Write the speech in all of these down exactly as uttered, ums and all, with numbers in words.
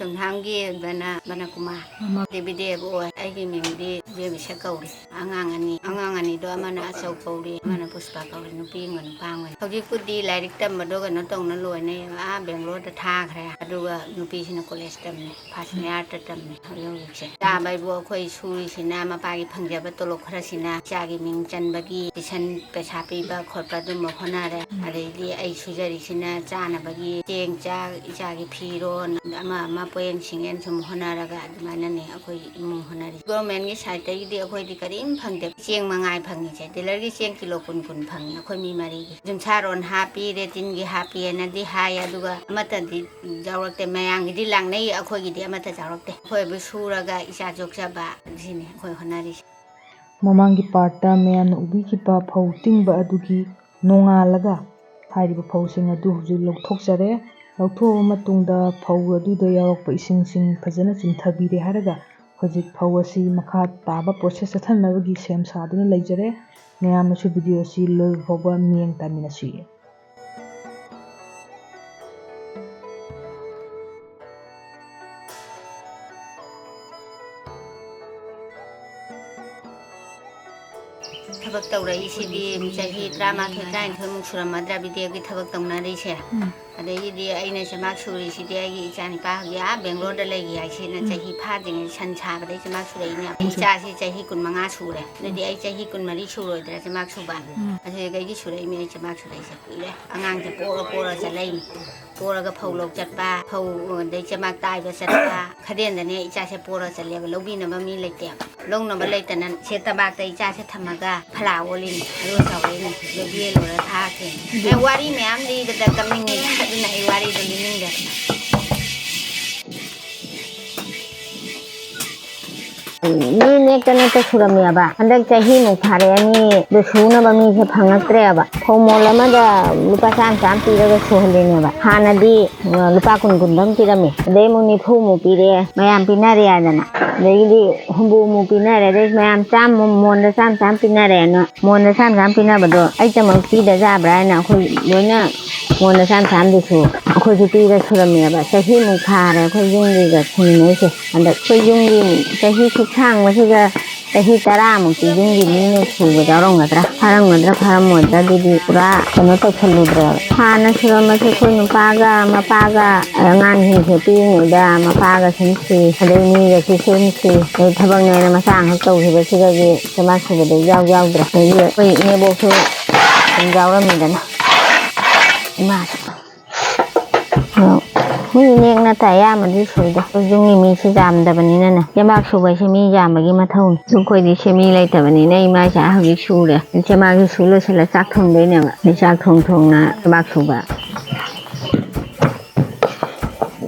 ꯈꯣꯡꯊꯥꯡꯒꯤ ꯕꯅ ꯕꯅꯀꯨꯃꯥꯔ꯫ ꯃꯃꯥ꯫ ꯗꯦꯕꯤꯗꯦꯕ ꯑꯣꯏ꯫ ꯑꯩꯒꯤ ꯃꯤꯡꯗꯤ ꯏꯕꯦꯝ ꯏꯁꯛ ꯀꯧꯔꯤ꯫ ꯑꯉꯥꯡ ꯑꯅꯤ, ꯑꯉꯥꯡ ꯑꯅꯤꯗꯣ ꯑꯃꯅ ꯑꯆꯧ ꯀꯧꯔꯤ, ꯑꯃꯅ ꯄꯨꯁꯄꯥ ꯀꯧꯔꯤ, ꯅꯨꯄꯤ ꯑꯃꯒ ꯅꯨꯄꯥ ꯑꯃꯒ꯫ ꯍꯧꯖꯤꯛꯄꯨꯗꯤ ꯂꯥꯏꯔꯤꯛ ꯇꯝꯕꯗꯣ ꯀꯩꯅꯣ ꯇꯧꯅ ꯂꯣꯏꯅ ꯑꯥ ꯕꯦꯡꯒ꯭ꯂꯣꯔꯗ ꯊꯥꯈ꯭ꯔꯦ꯫ ꯑꯗꯨꯒ ꯅꯨꯄꯤꯁꯤꯅ ꯀꯣꯂꯦꯖ ꯇꯝꯃꯤ, ꯐꯥꯔꯁ ꯏꯌꯥꯔꯗ ꯇꯝꯃꯤ ꯍꯧꯖꯤꯛ ꯍꯧꯖꯤꯛꯁꯦ꯫ ꯆꯥꯕ ꯍꯥꯏꯕꯨ ꯑꯩꯈꯣꯏ ꯁꯨꯔꯤꯁꯤꯅ ꯃꯄꯥꯒꯤ ꯐꯪꯖꯕ ꯇꯣꯂꯣꯞ ꯈꯔꯁꯤꯅ ꯏꯆꯥꯒꯤ ꯃꯤꯡ ꯆꯟꯕꯒꯤ ꯇꯨꯏꯁꯟ ꯄꯩꯁꯥ ꯄꯤꯕ ꯈꯣꯠꯄ ꯑꯗꯨꯝꯕ ꯍꯣꯠꯅꯔꯦ꯫ ꯑꯗꯩꯗꯤ ꯑꯩ ꯁꯨꯖꯔꯤꯁꯤꯅ ꯆꯥꯅꯕꯒꯤ ꯆꯦꯡ ꯆꯥꯛ, ꯏꯆꯥꯒꯤ ꯐꯤꯔꯣꯟ, ꯑꯃ ꯑꯃ ꯄꯣꯌꯦꯡ ꯁꯤꯡꯌꯦꯟ ꯁꯨꯝ ꯍꯣꯠꯅꯔꯒ ꯑꯗꯨꯃꯥꯏꯅꯅꯦ ꯑꯩꯈꯣꯏ ꯏꯃꯨꯡ ꯍꯣꯠꯅꯔꯤ꯫ ꯒꯣꯔꯃꯦꯟꯒꯤ ꯁꯥꯏꯠꯇꯒꯤꯗꯤ ꯑꯩꯈꯣꯏꯗꯤ ꯀꯔꯤꯝ ꯐꯪꯗꯦ꯫ ꯆꯦꯡ ꯃꯉꯥꯏ ꯐꯪꯉꯤꯁꯦ, ꯇꯦꯂꯔꯒꯤ ꯆꯦꯡ ꯀꯤꯂꯣ ꯀꯨꯟ ꯀꯨꯟ ꯐꯪꯉꯤ ꯑꯩꯈꯣꯏ ꯃꯤ ꯃꯔꯤꯒꯤ꯫ ꯌꯨꯝꯁꯥꯔꯣꯟ ꯍꯥꯞꯄꯤ, ꯔꯦꯇꯤꯟꯒꯤ ꯍꯥꯞꯄꯤꯑꯅꯗꯤ ꯍꯥꯏ, ꯑꯗꯨꯒ ꯑꯃꯠꯇꯗꯤ ꯌꯥꯎꯔꯛꯇꯦ꯫ ꯃꯌꯥꯝꯒꯤꯗꯤ ꯂꯥꯛꯅꯩ, ꯑꯩꯈꯣꯏꯒꯤꯗꯤ ꯑꯃꯠꯇ ꯌꯥꯎꯔꯛꯇꯦ꯫ ꯑꯩꯈꯣꯏꯕꯨ ꯁꯨꯔꯒ ꯏꯆꯥ ꯌꯣꯛꯆꯕ, ꯁꯤꯅꯤ ꯑꯩꯈꯣꯏ ꯍꯣꯠꯅꯔꯤꯁꯦ꯫ ꯃꯃꯥꯡꯒꯤ ꯄꯥꯔꯠꯇ ꯃꯌꯥꯝꯅ ꯎꯕꯤꯈꯤꯕ ꯐꯧ ꯇꯤꯡꯕ ꯑꯗꯨꯒꯤ ꯅꯣꯡꯉꯥꯜꯂꯒ ꯍꯥꯏꯔꯤꯕ ꯐꯧꯁꯤꯡ ꯑꯗꯨ ꯍꯧꯖꯤꯛ ꯂꯧꯊꯣꯛꯆꯔꯦ꯫ ꯂꯧꯊꯣꯛꯑꯕ ꯃꯇꯨꯡꯗ ꯐꯧ ꯑꯗꯨꯗ ꯌꯥꯎꯔꯛꯄ ꯏꯁꯤꯡꯁꯤꯡ ꯐꯖꯅ ꯆꯨꯝꯊꯕꯤꯔꯦ ꯍꯥꯏꯔꯒ ꯍꯧꯖꯤꯛ ꯐꯧ ꯑꯁꯤ ꯃꯈꯥ ꯇꯥꯕ ꯄ꯭ꯔꯣꯁꯦꯁ ꯆꯠꯊꯅꯕꯒꯤ ꯁꯦꯝ ꯁꯥꯗꯨꯅ ꯂꯩꯖꯔꯦ꯫ ꯃꯌꯥꯝꯅꯁꯨ ꯚꯤꯗꯤꯑꯣ ꯑꯁꯤ ꯂꯣꯏꯕ ꯐꯥꯎꯕ ꯃꯤꯠꯌꯦꯡ ꯇꯥꯃꯤꯟꯅꯁꯤ꯫ ꯊꯕꯛ ꯇꯧꯔꯛꯏꯁꯤꯗꯤ ꯆꯍꯤ ꯇꯔꯥꯃꯥꯊꯣꯏ, ꯇꯔꯥꯅꯤꯊꯣꯏꯃꯨꯛ ꯁꯨꯔꯝꯃꯗ꯭ꯔꯥ ꯕꯤꯗꯦꯕꯒꯤ ꯊꯕꯛ ꯇꯧꯅꯔꯤꯁꯦ꯫ ꯎꯝ꯫ ꯑꯗꯒꯤꯗꯤ ꯑꯩꯅ ꯆꯦꯃꯥꯛ ꯁꯨꯔꯤꯁꯤꯗꯤ ꯑꯩꯒꯤ ꯏꯆꯥꯅꯤꯄꯥꯒꯤ ꯑꯥ ꯕꯦꯡꯒ꯭ꯂꯣꯔꯗ ꯂꯩꯒꯤ ꯍꯥꯏꯁꯤꯅ ꯎꯝ꯫ ꯆꯍꯤ ꯐꯥꯗ꯭ꯔꯤꯉꯩ ꯁꯟ ꯁꯥꯕꯗꯩ ꯆꯦꯃꯥꯛ ꯁꯨꯔꯛꯏꯅꯦ꯫ ꯎꯝ꯫ ꯏꯆꯥꯁꯤ ꯆꯍꯤ ꯀꯨꯟꯃꯉꯥ ꯁꯨꯔꯦ꯫ ꯑꯗꯨꯗꯤ ꯑꯩ ꯆꯍꯤ ꯀꯨꯟꯃꯔꯤ ꯁꯨꯔꯣꯏꯗ꯭ꯔꯥ ꯆꯦꯃꯥꯛ ꯁꯨꯕ? ꯎꯝ꯫ ꯑꯗꯨꯗꯤ ꯀꯩꯒꯤ ꯁꯨꯔꯛꯏꯅꯦ ꯑꯩ ꯆꯦꯃꯥꯛ ꯁꯨꯔꯛꯏꯁꯦ ꯀꯨꯏꯔꯦ꯫ ꯑꯉꯥꯡꯁꯦ ꯄꯣꯔ ꯄꯣꯔ ꯆꯠꯂꯛꯏꯅꯤ꯫ ꯄꯣꯔꯒ ꯐꯧ ꯂꯧ ꯆꯠꯄ, ꯐꯧ ꯑꯗꯩ ꯆꯦꯃꯥꯛ ꯇꯥꯏꯕ ꯆꯠꯄ, ꯈꯗꯦꯟꯗꯅꯦ ꯏꯆꯥꯁꯦ ꯄꯣꯔ ꯆꯠꯂꯦꯕ, ꯂꯧꯕꯤꯅꯕ ꯃꯤ ꯂꯩꯇꯦꯕ꯫ ꯂꯧꯅꯕ ꯂꯩꯇꯅ ꯁꯦ ꯇꯕꯥꯛꯇ ꯏꯆꯥꯁꯦ ꯊꯝꯃꯒ ꯐꯂꯥ ꯑꯣꯜꯂꯤꯅꯤ, ꯑꯗꯨꯒ ꯆꯥꯎꯔꯛꯏꯅꯤ, ꯂꯧꯕꯤ ꯂꯣꯏꯔ ꯊꯥꯈ꯭ꯔꯤꯅꯤ꯫ ꯑꯦ, ꯋꯥꯔꯤ ꯃꯌꯥꯝ ꯂꯤꯕꯗ ꯀꯞꯅꯤꯡꯉꯤꯗ, ꯑꯗꯨꯅ ꯑꯩ ꯋꯥꯔꯤꯗꯣ ꯂꯤꯅꯤꯡꯗꯦ꯫ ꯃꯤ ꯅꯦꯛꯇ ꯅꯦꯛꯇ ꯁꯨꯔꯝꯃꯦꯕ꯫ ꯍꯟꯗꯛ ꯆꯍꯤꯃꯨꯛ ꯐꯥꯔꯛꯑꯅꯤ, ꯑꯗꯨ ꯁꯨꯅꯕ ꯃꯤꯁꯦ ꯐꯪꯉꯛꯇ꯭ꯔꯦꯕ꯫ ꯐꯧ ꯃꯣꯜ ꯑꯃꯗ ꯂꯨꯄꯥ ꯆꯥꯝ ꯆꯥꯝ ꯄꯤꯔꯒ ꯁꯨꯍꯜꯂꯤꯅꯦꯕ꯫ ꯍꯥꯟꯅꯗꯤ, ꯑ, ꯂꯨꯄꯥ ꯀꯨꯟ ꯀꯨꯟꯗꯪ ꯄꯤꯔꯝꯃꯤ꯫ ꯑꯗꯩ ꯑꯃꯨꯛ ꯅꯤꯐꯨꯃꯨꯛ ꯄꯤꯔꯦ, ꯃꯌꯥꯝ ꯄꯤꯅꯔꯦ ꯍꯥꯏꯗꯅ꯫ ꯑꯗꯒꯤꯗꯤ ꯍꯨꯝꯐꯨꯃꯨꯛ ꯄꯤꯅꯔꯦ, ꯑꯗꯩ ꯃꯌꯥꯝ ꯆꯥꯝꯃ, ꯃꯣꯟꯗ ꯆꯥꯝꯃ ꯆꯥꯝꯃ ꯄꯤꯅꯔꯦꯅ꯫ ꯃꯣꯟꯗ ꯆꯥꯝꯃ ꯆꯥꯝꯃ ꯄꯤꯅꯕꯗꯣ ꯑꯩꯇꯃꯛ ꯄꯤꯗ ꯌꯥꯕ꯭ꯔꯥ ꯍꯥꯏꯅ ꯑꯩꯈꯣꯏ ꯂꯣꯏꯅ ꯃꯣꯟꯗ ꯆꯥꯝꯃ ꯆꯥꯝꯃꯗꯨꯁꯨ ꯑꯩꯈꯣꯏꯁꯨ ꯄꯤꯔ ꯁꯨꯔꯝꯃꯦꯕ꯫ ꯆꯍꯤꯃꯨꯛ ꯐꯥꯔꯦ ꯑꯩꯈꯣꯏ ꯌꯨꯝꯒꯤꯒ ꯁꯨꯃꯤꯟꯅꯩꯁꯦ꯫ ꯍꯟꯗꯛ ꯑꯩꯈꯣꯏ ꯌꯨꯝꯒꯤ ꯆꯍꯤ ꯁꯨꯛꯁꯥꯡꯕꯁꯤꯗ ꯆꯍꯤ ꯇꯔꯥꯃꯨꯛꯇꯤ ꯌꯨꯝꯒꯤ ꯃꯤꯅ ꯁꯨꯕ ꯌꯥꯎꯔꯝꯒꯗ꯭ꯔꯥ? ꯐꯥꯔꯝꯒꯗ꯭ꯔꯥ ꯐꯥꯔꯝꯃꯣꯏꯗ꯭ꯔꯥ? ꯑꯗꯨꯗꯤ ꯄꯨꯔꯥ ꯀꯩꯅꯣ ꯇꯧꯁꯜꯂꯨꯗ꯭ꯔꯦꯕ꯫ ꯍꯥꯟꯅ ꯁꯨꯔꯝꯕꯁꯦ ꯑꯩꯈꯣꯏ ꯅꯨꯄꯥꯒ ꯃꯄꯥꯒ ꯑꯉꯥꯡꯁꯤꯡꯁꯦ ꯄꯤꯛꯏꯉꯩꯗ ꯃꯄꯥꯒ ꯁꯨꯝ ꯁꯨꯏ, ꯑꯗꯩ ꯃꯤꯒꯁꯨ ꯁꯨꯝ ꯁꯨꯏ, ꯑꯗꯩ ꯊꯕꯛꯅꯦꯅ ꯃꯆꯥ ꯑꯃꯈꯛ ꯇꯧꯈꯤꯕꯁꯤꯗꯒꯤ ꯆꯦꯕꯥꯛ ꯁꯨꯕꯗ ꯏꯌꯥꯎ ꯌꯥꯎꯗ꯭ꯔꯦ꯫ ꯑꯗꯒꯤ ꯑꯩꯈꯣꯏ ꯏꯅꯦꯕꯣꯛꯁꯨ ꯑꯗꯨꯝ ꯌꯥꯎꯔꯝꯃꯤꯗꯅ, ꯏꯃꯥꯁꯨ꯫ ꯑꯗꯣ ꯃꯤ ꯅꯦꯛ ꯅꯠꯇ ꯑꯌꯥꯝꯕꯗꯤ ꯁꯨꯏꯗ꯫ ꯑꯩꯈꯣꯏ ꯌꯨꯝꯒꯤ ꯃꯤꯁꯨ ꯌꯥꯝꯗꯕꯅꯤꯅꯅꯦ, ꯆꯦꯕꯥꯛ ꯁꯨꯕ ꯍꯥꯏꯁꯦ ꯃꯤ ꯌꯥꯝꯕꯒꯤ ꯃꯊꯧꯅꯤ꯫ ꯑꯩꯈꯣꯏꯗꯤ ꯁꯦ ꯃꯤ ꯂꯩꯇꯕꯅꯤꯅ ꯏꯃꯥ ꯏꯆꯥ ꯍꯧꯖꯤꯛ ꯁꯨꯔꯦ꯫ ꯆꯦꯕꯥꯛꯁꯨ ꯁꯨ ꯂꯣꯏꯁꯤꯜꯂ ꯆꯥꯛ ꯊꯣꯡꯗꯣꯏꯅꯦꯕ꯫ ꯑꯗꯩ ꯆꯥꯛ ꯊꯣꯡ ꯊꯣꯡꯅ ꯆꯦꯕꯥꯛ ꯁꯨꯕ꯫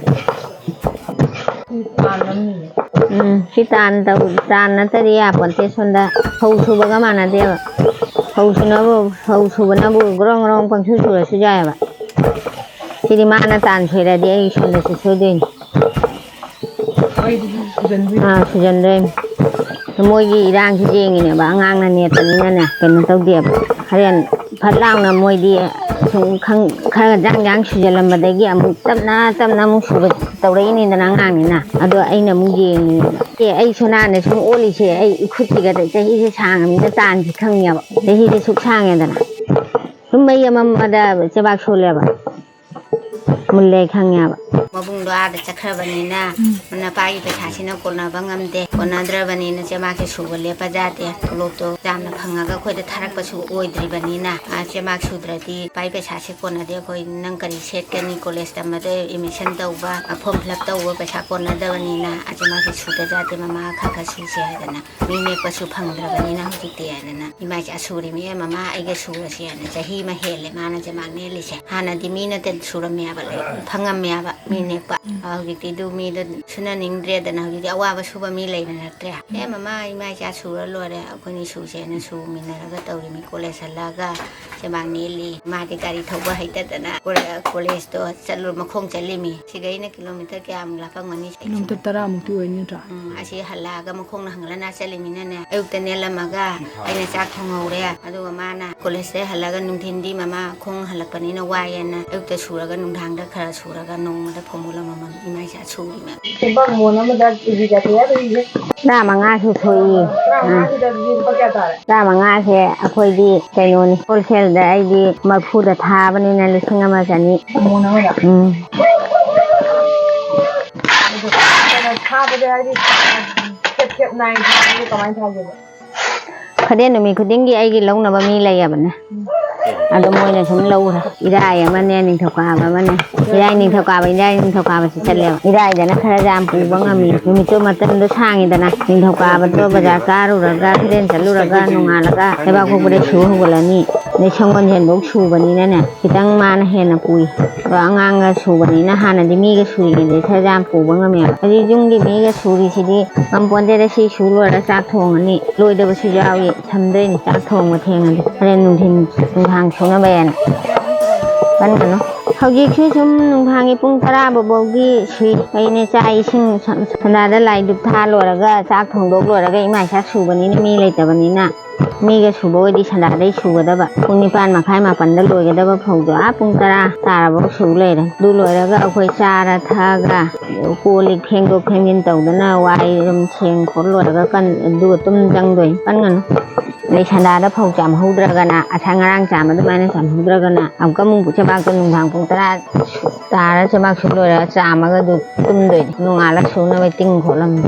ꯎꯝ, ꯁꯤ ꯇꯥꯟ ꯇꯧ-, ꯇꯥꯟ ꯅꯠꯇ꯭ꯔꯗꯤ ꯌꯥꯄꯣꯟꯇꯦ꯫ ꯁꯣꯝꯗ ꯐꯧ ꯁꯨꯕꯒ ꯃꯥꯟꯅꯗꯦꯕ꯫ ꯐꯧ ꯁꯨꯅꯕ, ꯐꯧ ꯁꯨꯕꯅꯕꯨ ꯒ꯭ꯔꯣꯡ ꯒ꯭ꯔꯣꯡ ꯄꯪꯁꯨ ꯁꯨꯔꯁꯨ ꯌꯥꯏꯑꯕ꯫ ꯁꯤꯗꯤ ꯃꯥꯅ ꯇꯥꯟ ꯁꯣꯏꯔꯗꯤ ꯑꯩ ꯁꯣꯝꯗꯁꯨ ꯁꯣꯏꯗꯣꯏꯅꯤ꯫ ꯑꯥ, ꯁꯨꯖꯟꯗꯣꯏꯅꯤ꯫ ꯃꯣꯏꯒꯤ ꯏꯔꯥꯡꯁꯤ ꯌꯦꯡꯉꯤꯅꯦꯕ, ꯑꯉꯥꯡꯅ ꯅꯦꯠꯄꯅꯤꯅꯅꯦ, ꯀꯩꯅꯣ ꯇꯧꯗꯦꯕ꯫ ꯍꯣꯔꯦꯟ ꯐꯠ ꯂꯥꯎꯅ ꯃꯣꯏꯗꯤ ꯁꯨꯝ ꯈꯪ-, ꯈꯔ ꯖꯥꯡ ꯖꯥꯡ ꯁꯨꯖꯜꯂꯝꯕꯗꯒꯤ ꯑꯃꯨꯛ ꯇꯞꯅ ꯇꯞꯅ ꯑꯃꯨꯛ ꯁꯨꯕ ꯇꯧꯔꯛꯏꯅꯤꯗꯅ ꯑꯉꯥꯡꯅꯤꯅ꯫ ꯑꯗꯣ ꯑꯩꯅ ꯑꯃꯨꯛ ꯌꯦꯡꯉꯤꯅꯦꯕ꯫ ꯑꯦ, ꯑꯩ ꯁꯣꯅꯥꯅ ꯁꯨꯝ ꯑꯣꯜꯂꯤꯁꯦ, ꯑꯩ ꯏꯈꯨꯠꯁꯤꯒ ꯆꯍꯤꯁꯦ ꯁꯥꯡꯉꯃꯤꯅ ꯇꯥꯟꯁꯤ ꯈꯪꯉꯦꯕ꯫ ꯆꯍꯤꯁꯦ ꯁꯨꯛ ꯁꯥꯡꯉꯦꯗꯅ꯫ ꯁꯨꯝ ꯃꯩ ꯑꯃꯝꯕꯗ ꯆꯦꯕꯥꯛ ꯁꯣꯜꯂꯦꯕ꯫ ꯃꯨꯜꯂꯦ ꯈꯪꯉꯦꯕ꯫ ꯃꯕꯨꯡꯗꯣ ꯑꯥꯗ ꯆꯠꯈ꯭ꯔꯕꯅꯤꯅ, ꯎꯝ꯫ ꯃꯅꯥꯄꯥꯒꯤ ꯄꯩꯁꯥꯁꯤꯅ ꯀꯣꯟꯅꯕ ꯉꯝꯗꯦ꯫ ꯀꯣꯟꯅꯗ꯭ꯔꯕꯅꯤꯅ ꯆꯦꯕꯥꯛꯁꯦ ꯁꯨꯕ ꯂꯦꯞꯄ ꯌꯥꯗꯦ꯫ ꯇꯣꯂꯣꯞꯇꯣ ꯌꯥꯝꯅ ꯐꯪꯉꯒ ꯑꯩꯈꯣꯏꯗ ꯊꯥꯔꯛꯄꯁꯨ ꯑꯣꯏꯗ꯭ꯔꯤꯕꯅꯤꯅ, ꯑ, ꯆꯦꯕꯥꯛ ꯁꯨꯗ꯭ꯔꯗꯤ ꯄꯥꯒꯤ ꯄꯩꯁꯥꯁꯦ ꯀꯣꯟꯅꯗꯦ꯫ ꯑꯩꯈꯣꯏ ꯅꯪ ꯀꯔꯤ ꯁꯦꯠꯀꯅꯤ? ꯀꯣꯂꯦꯖ ꯇꯝꯕꯗ admission ꯇꯧꯕ, ꯑ, form fill up ꯇꯧꯕ ꯄꯩꯁꯥ ꯀꯣꯟꯅꯗꯕꯅꯤꯅ, ꯑ, ꯆꯦꯕꯥꯛꯁꯦ ꯁꯨꯗ ꯌꯥꯗꯦ꯫ ꯃꯃꯥ ꯈꯔ ꯈꯔ ꯁꯨꯁꯦ ꯍꯥꯏꯗꯅ꯫ ꯃꯤ ꯅꯦꯛꯄꯁꯨ ꯐꯪꯗ꯭ꯔꯕꯅꯤꯅ ꯍꯧꯖꯤꯛꯇꯤ ꯍꯥꯏꯗꯅ꯫ ꯏꯃꯥ ꯏꯆꯥ ꯁꯨꯔꯤꯃꯤ, ꯃꯃꯥ ꯑꯩꯒ ꯁꯨꯔꯁꯤ ꯍꯥꯏꯅ ꯆꯍꯤ ꯑꯃ ꯍꯦꯜꯂꯦ ꯃꯥꯅ ꯆꯦꯕꯥꯛ ꯅꯦꯛꯂꯤꯁꯦ꯫ ꯍꯥꯟꯅꯗꯤ ꯃꯤꯅ ꯇꯦ-, ꯁꯨꯔꯝꯃꯦ ꯍꯥꯏꯕ, ꯐꯪꯉꯝꯃꯦꯕ ꯃꯤ ꯅꯦꯛꯄ꯫ ꯍꯧꯖꯤꯛꯇꯤ ꯑꯗꯨ ꯃꯤꯗꯣ ꯁꯨꯅꯅꯤꯡꯗ꯭ꯔꯦꯗꯅ, ꯍꯧꯖꯤꯛꯇꯤ ꯑꯋꯥꯕ ꯁꯨꯕ ꯃꯤ ꯂꯩꯅꯔꯛꯇ꯭ꯔꯦ꯫ "ꯑꯦ ꯃꯃꯥ, ꯏꯃꯥ ꯏꯆꯥ ꯁꯨꯔ ꯂꯣꯏꯔꯦ, ꯑꯩꯈꯣꯏꯅꯤ ꯁꯨꯁꯦꯅ ꯁꯨꯃꯤꯟꯅꯔꯒ ꯇꯧꯔꯤꯃꯤ꯫ ꯀꯣꯂꯦꯖ ꯍꯜꯂꯛꯑꯒ ꯆꯦꯕꯥꯡ ꯅꯦꯜꯂꯤ꯫ ꯃꯥꯗꯤ ꯒꯥꯔꯤ ꯊꯧꯕ ꯍꯩꯇꯗꯅ ꯀꯣꯂꯦ-, ꯀꯣꯂꯦꯖꯇꯣ ꯆꯠꯂꯨ, ꯃꯈꯣꯡ ꯆꯠꯂꯤꯃꯤ꯫ ꯁꯤꯗꯩꯅ ꯀꯤꯂꯣꯃꯤꯇꯔ ꯀꯌꯥꯃꯨꯛ ꯂꯥꯞꯄꯝꯒꯅꯤ?" ꯀꯤꯂꯣꯃꯤꯇꯔ ꯇꯔꯥꯃꯨꯛꯇꯤ ꯑꯣꯏꯅꯤ ꯅꯠꯇ꯭ꯔꯥ? ꯎꯝ, ꯑꯁꯤ ꯍꯜꯂꯛꯑꯒ ꯃꯈꯣꯡꯅ ꯍꯪꯒꯠ ꯍꯟꯗ ꯆꯠꯂꯤꯃꯤꯅꯅꯦ, ꯑꯌꯨꯛꯇ ꯅꯦꯜꯂꯝꯃꯒ ꯑꯩꯅ ꯆꯥꯛ ꯊꯣꯡꯍꯧꯔꯦ꯫ ꯑꯗꯨꯒ ꯃꯥꯅ ꯀꯣꯂꯦꯖꯇꯩ ꯍꯜꯂꯒ ꯅꯨꯡꯊꯤꯟꯗꯤ ꯃꯃꯥ ꯈꯣꯡ ꯍꯜꯂꯛꯄꯅꯤꯅ ꯋꯥꯏꯌꯦꯅ ꯑꯌꯨꯛꯇ ꯁꯨꯔꯒ ꯅꯨꯡꯗꯥꯡꯗ ꯈꯔ ꯁꯨꯔꯒ ꯅꯣꯡꯃꯗ ꯐꯧꯃꯨꯜ ꯑꯃꯃꯝ ꯏꯃꯥ ꯏꯆꯥ ꯁꯨꯔꯤꯃꯦ꯫ ꯁꯦꯝꯕ ꯃꯣꯟ ꯑꯃꯗ ꯀꯦꯖꯤ ꯀꯌꯥ ꯊꯣꯛꯑꯦ? ꯇꯔꯥꯃꯉꯥꯁꯨ ꯊꯣꯛꯏ꯫ ꯇꯔꯥꯃꯉꯥꯁꯤꯗ ꯂꯨꯄꯥ ꯀꯌꯥ ꯇꯥꯔꯦ? ꯇꯔꯥꯃꯉꯥꯁꯦ ꯑꯩꯈꯣꯏꯗꯤ ꯀꯩꯅꯣꯅꯤ, ꯍꯣꯜꯁꯦꯜꯗ ꯑꯩꯗꯤ ꯃꯔꯐꯨꯗ ꯊꯥꯕꯅꯤꯅ ꯂꯤꯁꯤꯡ ꯑꯃ ꯆꯅꯤ꯫ ꯃꯣꯟ ꯑꯃꯗ? ꯎꯝ꯫ ꯑꯗꯣ ꯀꯩꯅꯣ ꯊꯥꯕꯗꯤ ꯍꯥꯏꯗꯤ ꯈꯦꯞ ꯈꯦꯞ ꯅꯥꯏ ꯊꯥꯕꯗꯤ ꯀꯃꯥꯏꯅ ꯊꯥꯒꯦꯕ? ꯈꯗꯦꯟ ꯅꯨꯃꯤꯠ ꯈꯨꯗꯤꯡꯒꯤ ꯑꯩꯒꯤ ꯂꯧꯅꯕ ꯃꯤ ꯂꯩꯌꯦꯕꯅꯦ꯫ ꯑꯗꯣ ꯃꯣꯏꯅ ꯁꯨꯝ ꯂꯧꯈ꯭ꯔꯦ꯫ ꯏꯔꯥꯏ ꯑꯃꯅꯦ, ꯅꯤꯡꯊꯧꯀꯥꯕ ꯑꯃꯅꯦ꯫ ꯏꯔꯥꯏ ꯅꯤꯡꯊꯧꯀꯥꯕ, ꯏꯔꯥꯏ ꯅꯤꯡꯊꯧꯀꯥꯕꯁꯤ ꯆꯠꯂꯦꯕ꯫ ꯏꯔꯥꯏꯗꯅ ꯈꯔ ꯌꯥꯝ ꯄꯨꯕ ꯉꯝꯃꯤ꯫ ꯅꯨꯃꯤꯠꯇꯣ ꯃꯇꯝꯗꯣ ꯁꯥꯡꯉꯤꯗꯅ꯫ ꯅꯤꯡꯊꯧꯀꯥꯕꯗꯣ ꯕꯖꯥꯔ ꯀꯥꯔꯨꯔꯒ, ꯈꯗꯦꯟ ꯆꯠꯂꯨꯔꯒ, ꯅꯣꯡꯉꯥꯜꯂꯒ ꯂꯩꯕꯥꯛ ꯄꯣꯛꯄꯗ ꯁꯨ ꯍꯧꯒꯠꯂꯅꯤ꯫ ꯑꯗꯩ ꯁꯪꯒꯣꯜꯁꯦꯟꯐꯧ ꯁꯨꯕꯅꯤꯅꯅꯦ, ꯈꯤꯇꯪ ꯃꯥꯅ ꯍꯦꯟꯅ ꯄꯨꯏ꯫ ꯑꯗꯣ ꯑꯉꯥꯡꯒ ꯁꯨꯕꯅꯤꯅ ꯍꯥꯟꯅꯗꯤ ꯃꯤꯒ ꯁꯨꯔꯤꯉꯩꯗꯤ ꯈꯔ ꯌꯥꯝ ꯄꯨꯕ ꯉꯝꯃꯦꯕ꯫ ꯍꯧꯖꯤꯛ ꯌꯨꯝꯒꯤ ꯃꯤꯒ ꯁꯨꯔꯤꯁꯤꯗꯤ ꯉꯝꯄꯣꯟꯇꯦꯗ, ꯁꯤ ꯁꯨ ꯂꯣꯏꯔ ꯆꯥꯛ ꯊꯣꯡꯉꯅꯤ꯫ ꯂꯣꯏꯗꯕꯁꯨ ꯌꯥꯎꯏ, ꯁꯝꯗꯣꯏꯅꯤ ꯆꯥꯛ ꯊꯣꯡꯕ ꯊꯦꯡꯉꯗꯤ꯫ ꯍꯣꯔꯦꯟ ꯅꯨꯡꯊꯤꯟ, ꯅꯨꯡꯗꯥꯡ ꯁꯨꯅꯕ ꯍꯥꯏꯅ꯫ ꯀꯟꯒꯅꯨ꯫ ꯍꯧꯖꯤꯛꯁꯨ ꯁꯨꯝ ꯅꯨꯡꯗꯥꯡꯒꯤ ꯄꯨꯡ ꯇꯔꯥ ꯐꯥꯎꯕꯒꯤ ꯁꯨꯏ꯫ ꯑꯩꯅ ꯆꯥꯛ ꯏꯁꯤꯡ ꯁꯝ-, ꯁꯝꯅꯥꯗ ꯂꯥꯏ ꯙꯨꯞ ꯊꯥ ꯂꯣꯏꯔꯒ ꯆꯥꯛ ꯊꯣꯡꯗꯣꯛ ꯂꯣꯏꯔꯒ ꯏꯃꯥ ꯏꯆꯥ ꯁꯨꯕꯅꯤꯅ ꯃꯤ ꯂꯩꯇꯕꯅꯤꯅ꯫ ꯃꯤꯒ ꯁꯨꯕ ꯑꯣꯏꯗꯤ ꯁꯟꯗꯥꯗꯩ ꯁꯨꯒꯗꯕ꯫ ꯄꯨꯡ ꯅꯤꯄꯥꯟ ꯃꯈꯥꯏ, ꯃꯥꯄꯟꯗ ꯂꯣꯏꯒꯗꯕ ꯐꯧꯗꯣ ꯑꯥ ꯄꯨꯡ ꯇꯔꯥ ꯇꯥꯔꯕꯧ ꯁꯨ ꯂꯩꯔꯦ꯫ ꯑꯗꯨ ꯂꯣꯏꯔꯒ ꯑꯩꯈꯣꯏ ꯆꯥꯔ ꯊꯛꯑꯒ, ꯀꯣꯜ ꯂꯤꯛ ꯐꯦꯡꯗꯣꯛ ꯐꯦꯡꯖꯤꯟ ꯇꯧꯗꯅ, ꯋꯥꯏꯔꯨꯝ ꯁꯦꯡ ꯈꯣꯠ ꯂꯣꯏꯔꯒ ꯀꯟ-, ꯑꯗꯨꯒ ꯇꯨꯝ ꯆꯪꯗꯣꯏꯅꯤ꯫ ꯀꯟꯒꯅꯨ꯫ ꯑꯗꯩ ꯁꯟꯗꯥꯗ ꯐꯧ ꯆꯥꯝꯍꯧꯗ꯭ꯔꯒꯅ, ꯑꯁꯥ ꯉꯔꯥꯡ ꯆꯥꯝꯕ ꯑꯗꯨꯃꯥꯏꯅ ꯆꯥꯝꯍꯧꯗ꯭ꯔꯒꯅ, ꯑꯃꯨꯛꯀ ꯑꯃꯨꯛ ꯆꯦꯕꯥꯛꯇꯣ ꯅꯨꯡꯗꯥꯡ ꯄꯨꯡ ꯇꯔꯥ ꯇꯥꯔ ꯆꯦꯕꯥꯛ ꯁꯨ ꯂꯣꯏꯔꯒ ꯆꯥꯝꯃꯒ ꯑꯗꯨ ꯇꯨꯝꯗꯣꯏꯅꯤ꯫ ꯅꯣꯡꯉꯥꯜꯂ ꯁꯨꯅꯕ ꯇꯤꯡ ꯈꯣꯠꯂꯝꯅꯤ꯫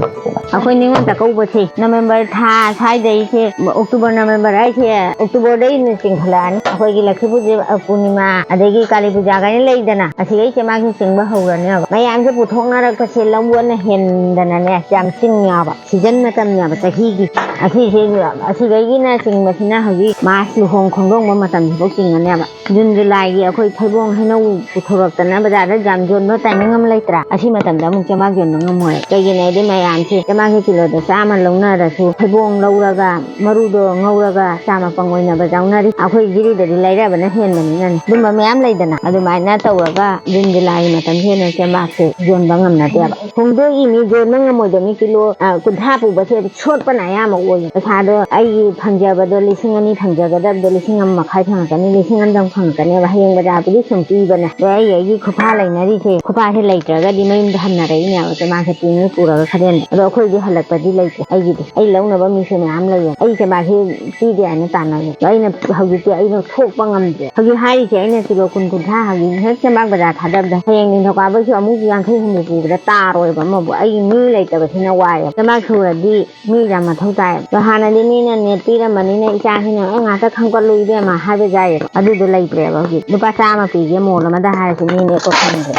ꯑꯩꯈꯣꯏ ꯅꯤꯉꯣꯜ ꯆꯥꯛꯀꯧꯕꯁꯦ ꯅꯕꯦꯝꯕꯔ ꯊꯥ ꯁ꯭ꯋꯥꯏꯗꯩꯁꯦ, ꯑꯣꯛꯇꯣꯕꯔ, ꯅꯕꯦꯝꯕꯔ ꯍꯥꯏꯁꯦ, ꯑꯣꯛꯇꯣꯕꯔꯗꯩꯅ ꯆꯤꯡꯈꯠꯂꯛꯑꯅꯤ꯫ ꯑꯩꯈꯣꯏꯒꯤ ꯂꯛꯈꯤ ꯄꯨꯖꯥ, ꯑ, ꯄꯨꯔꯅꯤꯃꯥ, ꯑꯗꯒꯤ ꯀꯥꯂꯤ ꯄꯨꯖꯥ ꯀꯥꯏꯅ ꯂꯩꯗꯅ, ꯑꯁꯤꯗꯩ ꯆꯦꯕꯥꯛꯁꯦ ꯆꯤꯡꯕ ꯍꯧꯔꯅꯦꯕ꯫ ꯃꯌꯥꯝꯁꯦ ꯄꯨꯊꯣꯛꯅꯔꯛꯄꯁꯦ ꯂꯧ ꯑꯣꯠꯅ ꯍꯦꯟꯗꯅꯅꯦ ꯌꯥꯝ ꯆꯤꯡꯉꯦꯕ꯫ ꯁꯤꯖꯟ ꯃꯇꯝꯅꯦꯕ ꯆꯍꯤꯒꯤ꯫ ꯑꯁꯤꯁꯦ, ꯑꯁꯤꯗꯒꯤꯅ ꯆꯤꯡꯕꯁꯤꯅ ꯍꯧꯖꯤꯛ ꯃꯥꯔꯁ ꯂꯨꯍꯣꯡ ꯈꯣꯡꯗꯣꯡꯕ ꯃꯇꯝꯁꯤꯐꯥꯎ ꯆꯤꯡꯉꯅꯦꯕ꯫ ꯖꯨꯟ ꯖꯨꯂꯥꯏꯒꯤ ꯑꯩꯈꯣꯏ ꯊꯩꯕꯣꯡ ꯍꯩꯅꯧ ꯄꯨꯊꯣꯔꯛꯇꯅ ꯕꯖꯥꯔ ꯕꯖꯥꯔꯗ ꯌꯥꯝ ꯌꯣꯟꯕ ꯇꯥꯏꯃꯤꯡ ꯑꯃ ꯂꯩꯇ꯭ꯔꯥ? ꯑꯁꯤ ꯃꯇꯝꯗ ꯑꯃꯨꯛ ꯆꯦꯕꯥꯛ ꯌꯣꯟꯕ ꯉꯝꯃꯣꯏ꯫ ꯀꯩꯒꯤꯅꯣ ꯍꯥꯏꯗꯤ ꯃꯌꯥꯝꯁꯦ ꯆꯦꯕꯥꯛꯁꯦ ꯀꯤꯂꯣꯗ ꯆꯥꯝꯃ ꯂꯧꯅꯔꯁꯨ ꯐꯩꯕꯣꯡ ꯂꯧꯔꯒ ꯃꯔꯨꯗꯣ ꯉꯧꯔꯒ ꯆꯥ ꯃꯄꯪ ꯑꯣꯏꯅꯕ ꯌꯥꯎꯅꯔꯤ꯫ ꯑꯩꯈꯣꯏ ꯖꯤꯔꯤꯗꯗꯤ ꯂꯩꯔꯕꯅ ꯍꯦꯟꯕꯅꯤꯅꯅꯦ꯫ ꯑꯗꯨꯝꯕ ꯃꯌꯥꯝ ꯂꯩꯗꯅ, ꯑꯗꯨꯃꯥꯏꯅ ꯇꯧꯔꯒ ꯖꯨꯟ ꯖꯨꯂꯥꯏꯒꯤ ꯃꯇꯝꯁꯤ ꯍꯦꯟꯅ ꯆꯦꯕꯥꯛꯁꯦ ꯌꯣꯟꯕ ꯉꯝꯅꯗꯦꯕ꯫ ꯍꯣꯡꯗꯣꯛꯏ ꯃꯤ ꯌꯣꯟꯕ ꯉꯝꯃꯣꯏꯗꯕ ꯃꯤ ꯀꯤꯂꯣ, ꯑ, ꯀꯨꯟꯊ꯭ꯔꯥ ꯄꯨꯕꯁꯦ ꯁꯣꯠꯄꯅ ꯑꯌꯥꯝꯕ ꯑꯣꯏꯌꯦ꯫ ꯄꯩꯁꯥꯗꯣ ꯑꯩꯒꯤ ꯐꯪꯖꯕꯗꯣ ꯂꯤꯁꯤꯡ ꯑꯅꯤ ꯐꯪꯖꯒꯗꯕꯗꯣ ꯂꯤꯁꯤꯡ ꯑꯃ ꯃꯈꯥꯏ ꯐꯪꯉꯛꯀꯅꯤ, ꯂꯤꯁꯤꯡ ꯑꯃꯗꯪ ꯐꯪꯉꯛꯀꯅꯦꯕ꯫ ꯍꯌꯦꯡ ꯕꯖꯥꯔꯕꯨꯗꯤ ꯁꯨꯝ ꯄꯤꯕꯅꯦ꯫ ꯑꯗꯣ ꯑꯩ ꯑꯩꯒꯤ ꯈꯨꯐꯥ ꯂꯩꯅꯔꯤꯁꯦ, ꯈꯨꯐꯥꯁꯦ ꯂꯩꯇ꯭ꯔꯒꯗꯤ ꯃꯌꯨꯝꯗ ꯍꯟꯅꯔꯛꯏꯅꯦꯕ ꯆꯦꯕꯥꯛꯁꯦ ꯄꯨꯅꯤ ꯄꯨꯔꯒ ꯈꯔꯦꯟꯗ꯫ ꯑꯗꯣ ꯑꯩꯈꯣꯏꯗꯤ ꯍꯜꯂꯛꯄꯗꯤ ꯂꯩꯇꯦ꯫ ꯑꯩꯒꯤꯗꯤ ꯑꯩ ꯂꯧꯅꯕ ꯃꯤꯁꯨ ꯃꯌꯥꯝ ꯂꯩꯌꯦ꯫ ꯑꯩ ꯆꯦꯕꯥꯛꯁꯦ ꯄꯤꯗꯦ ꯍꯥꯏꯅ ꯇꯥꯟꯅꯕꯅꯦ꯫ ꯑꯗꯣ ꯑꯩꯅ ꯍꯧꯖꯤꯛꯇꯤ ꯑꯩꯅ ꯁꯣꯛꯄ ꯉꯝꯗ꯭ꯔꯦ꯫ ꯍꯧꯖꯤꯛ ꯍꯥꯏꯔꯤꯁꯦ ꯑꯩꯅ ꯀꯤꯂꯣ ꯀꯨꯟ ꯀꯨꯟꯊ꯭ꯔꯥ ꯍꯧꯖꯤꯛ ꯍꯦꯛ ꯆꯦꯕꯥꯛ ꯕꯖꯥꯔ ꯊꯥꯗꯕꯗ ꯍꯌꯦꯡ ꯅꯤꯡꯊꯧꯀꯥꯕꯒꯤꯁꯨ ꯑꯃꯨꯛ ꯌꯥꯡꯈꯩ ꯍꯨꯝꯐꯨ ꯄꯨꯕꯗ ꯇꯥꯔꯣꯏꯕ ꯑꯃꯕꯨ꯫ ꯑꯩꯒꯤ ꯃꯤ ꯂꯩꯇꯕꯁꯤꯅ ꯋꯥꯏꯌꯦꯕ꯫ ꯆꯦꯕꯥꯛ ꯁꯨꯔꯗꯤ ꯃꯤ ꯌꯥꯝ ꯃꯊꯧ ꯇꯥꯏꯌꯦꯕ꯫ ꯑꯗꯣ ꯍꯥꯟꯅꯗꯤ ꯃꯤꯅ ꯅꯦꯠꯄꯤꯔꯝꯕꯅꯤꯅ ꯏꯆꯥꯁꯤꯅ "ꯑꯩ ꯉꯥꯛꯇ ꯈꯟꯒꯠꯂꯨ ꯏꯕꯦꯝꯃ" ꯍꯥꯏꯕ ꯌꯥꯏꯌꯦꯕ꯫ ꯑꯗꯨꯗꯣ ꯂꯩꯇ꯭ꯔꯦꯕ ꯍꯧꯖꯤꯛ꯫ ꯂꯨꯄꯥ ꯆꯥꯝꯃ ꯄꯤꯒꯦ ꯃꯣꯜ ꯑꯃꯗ ꯍꯥꯏꯔꯁꯨ ꯃꯤ ꯅꯦꯠꯄ ꯐꯪꯗ꯭ꯔꯦ꯫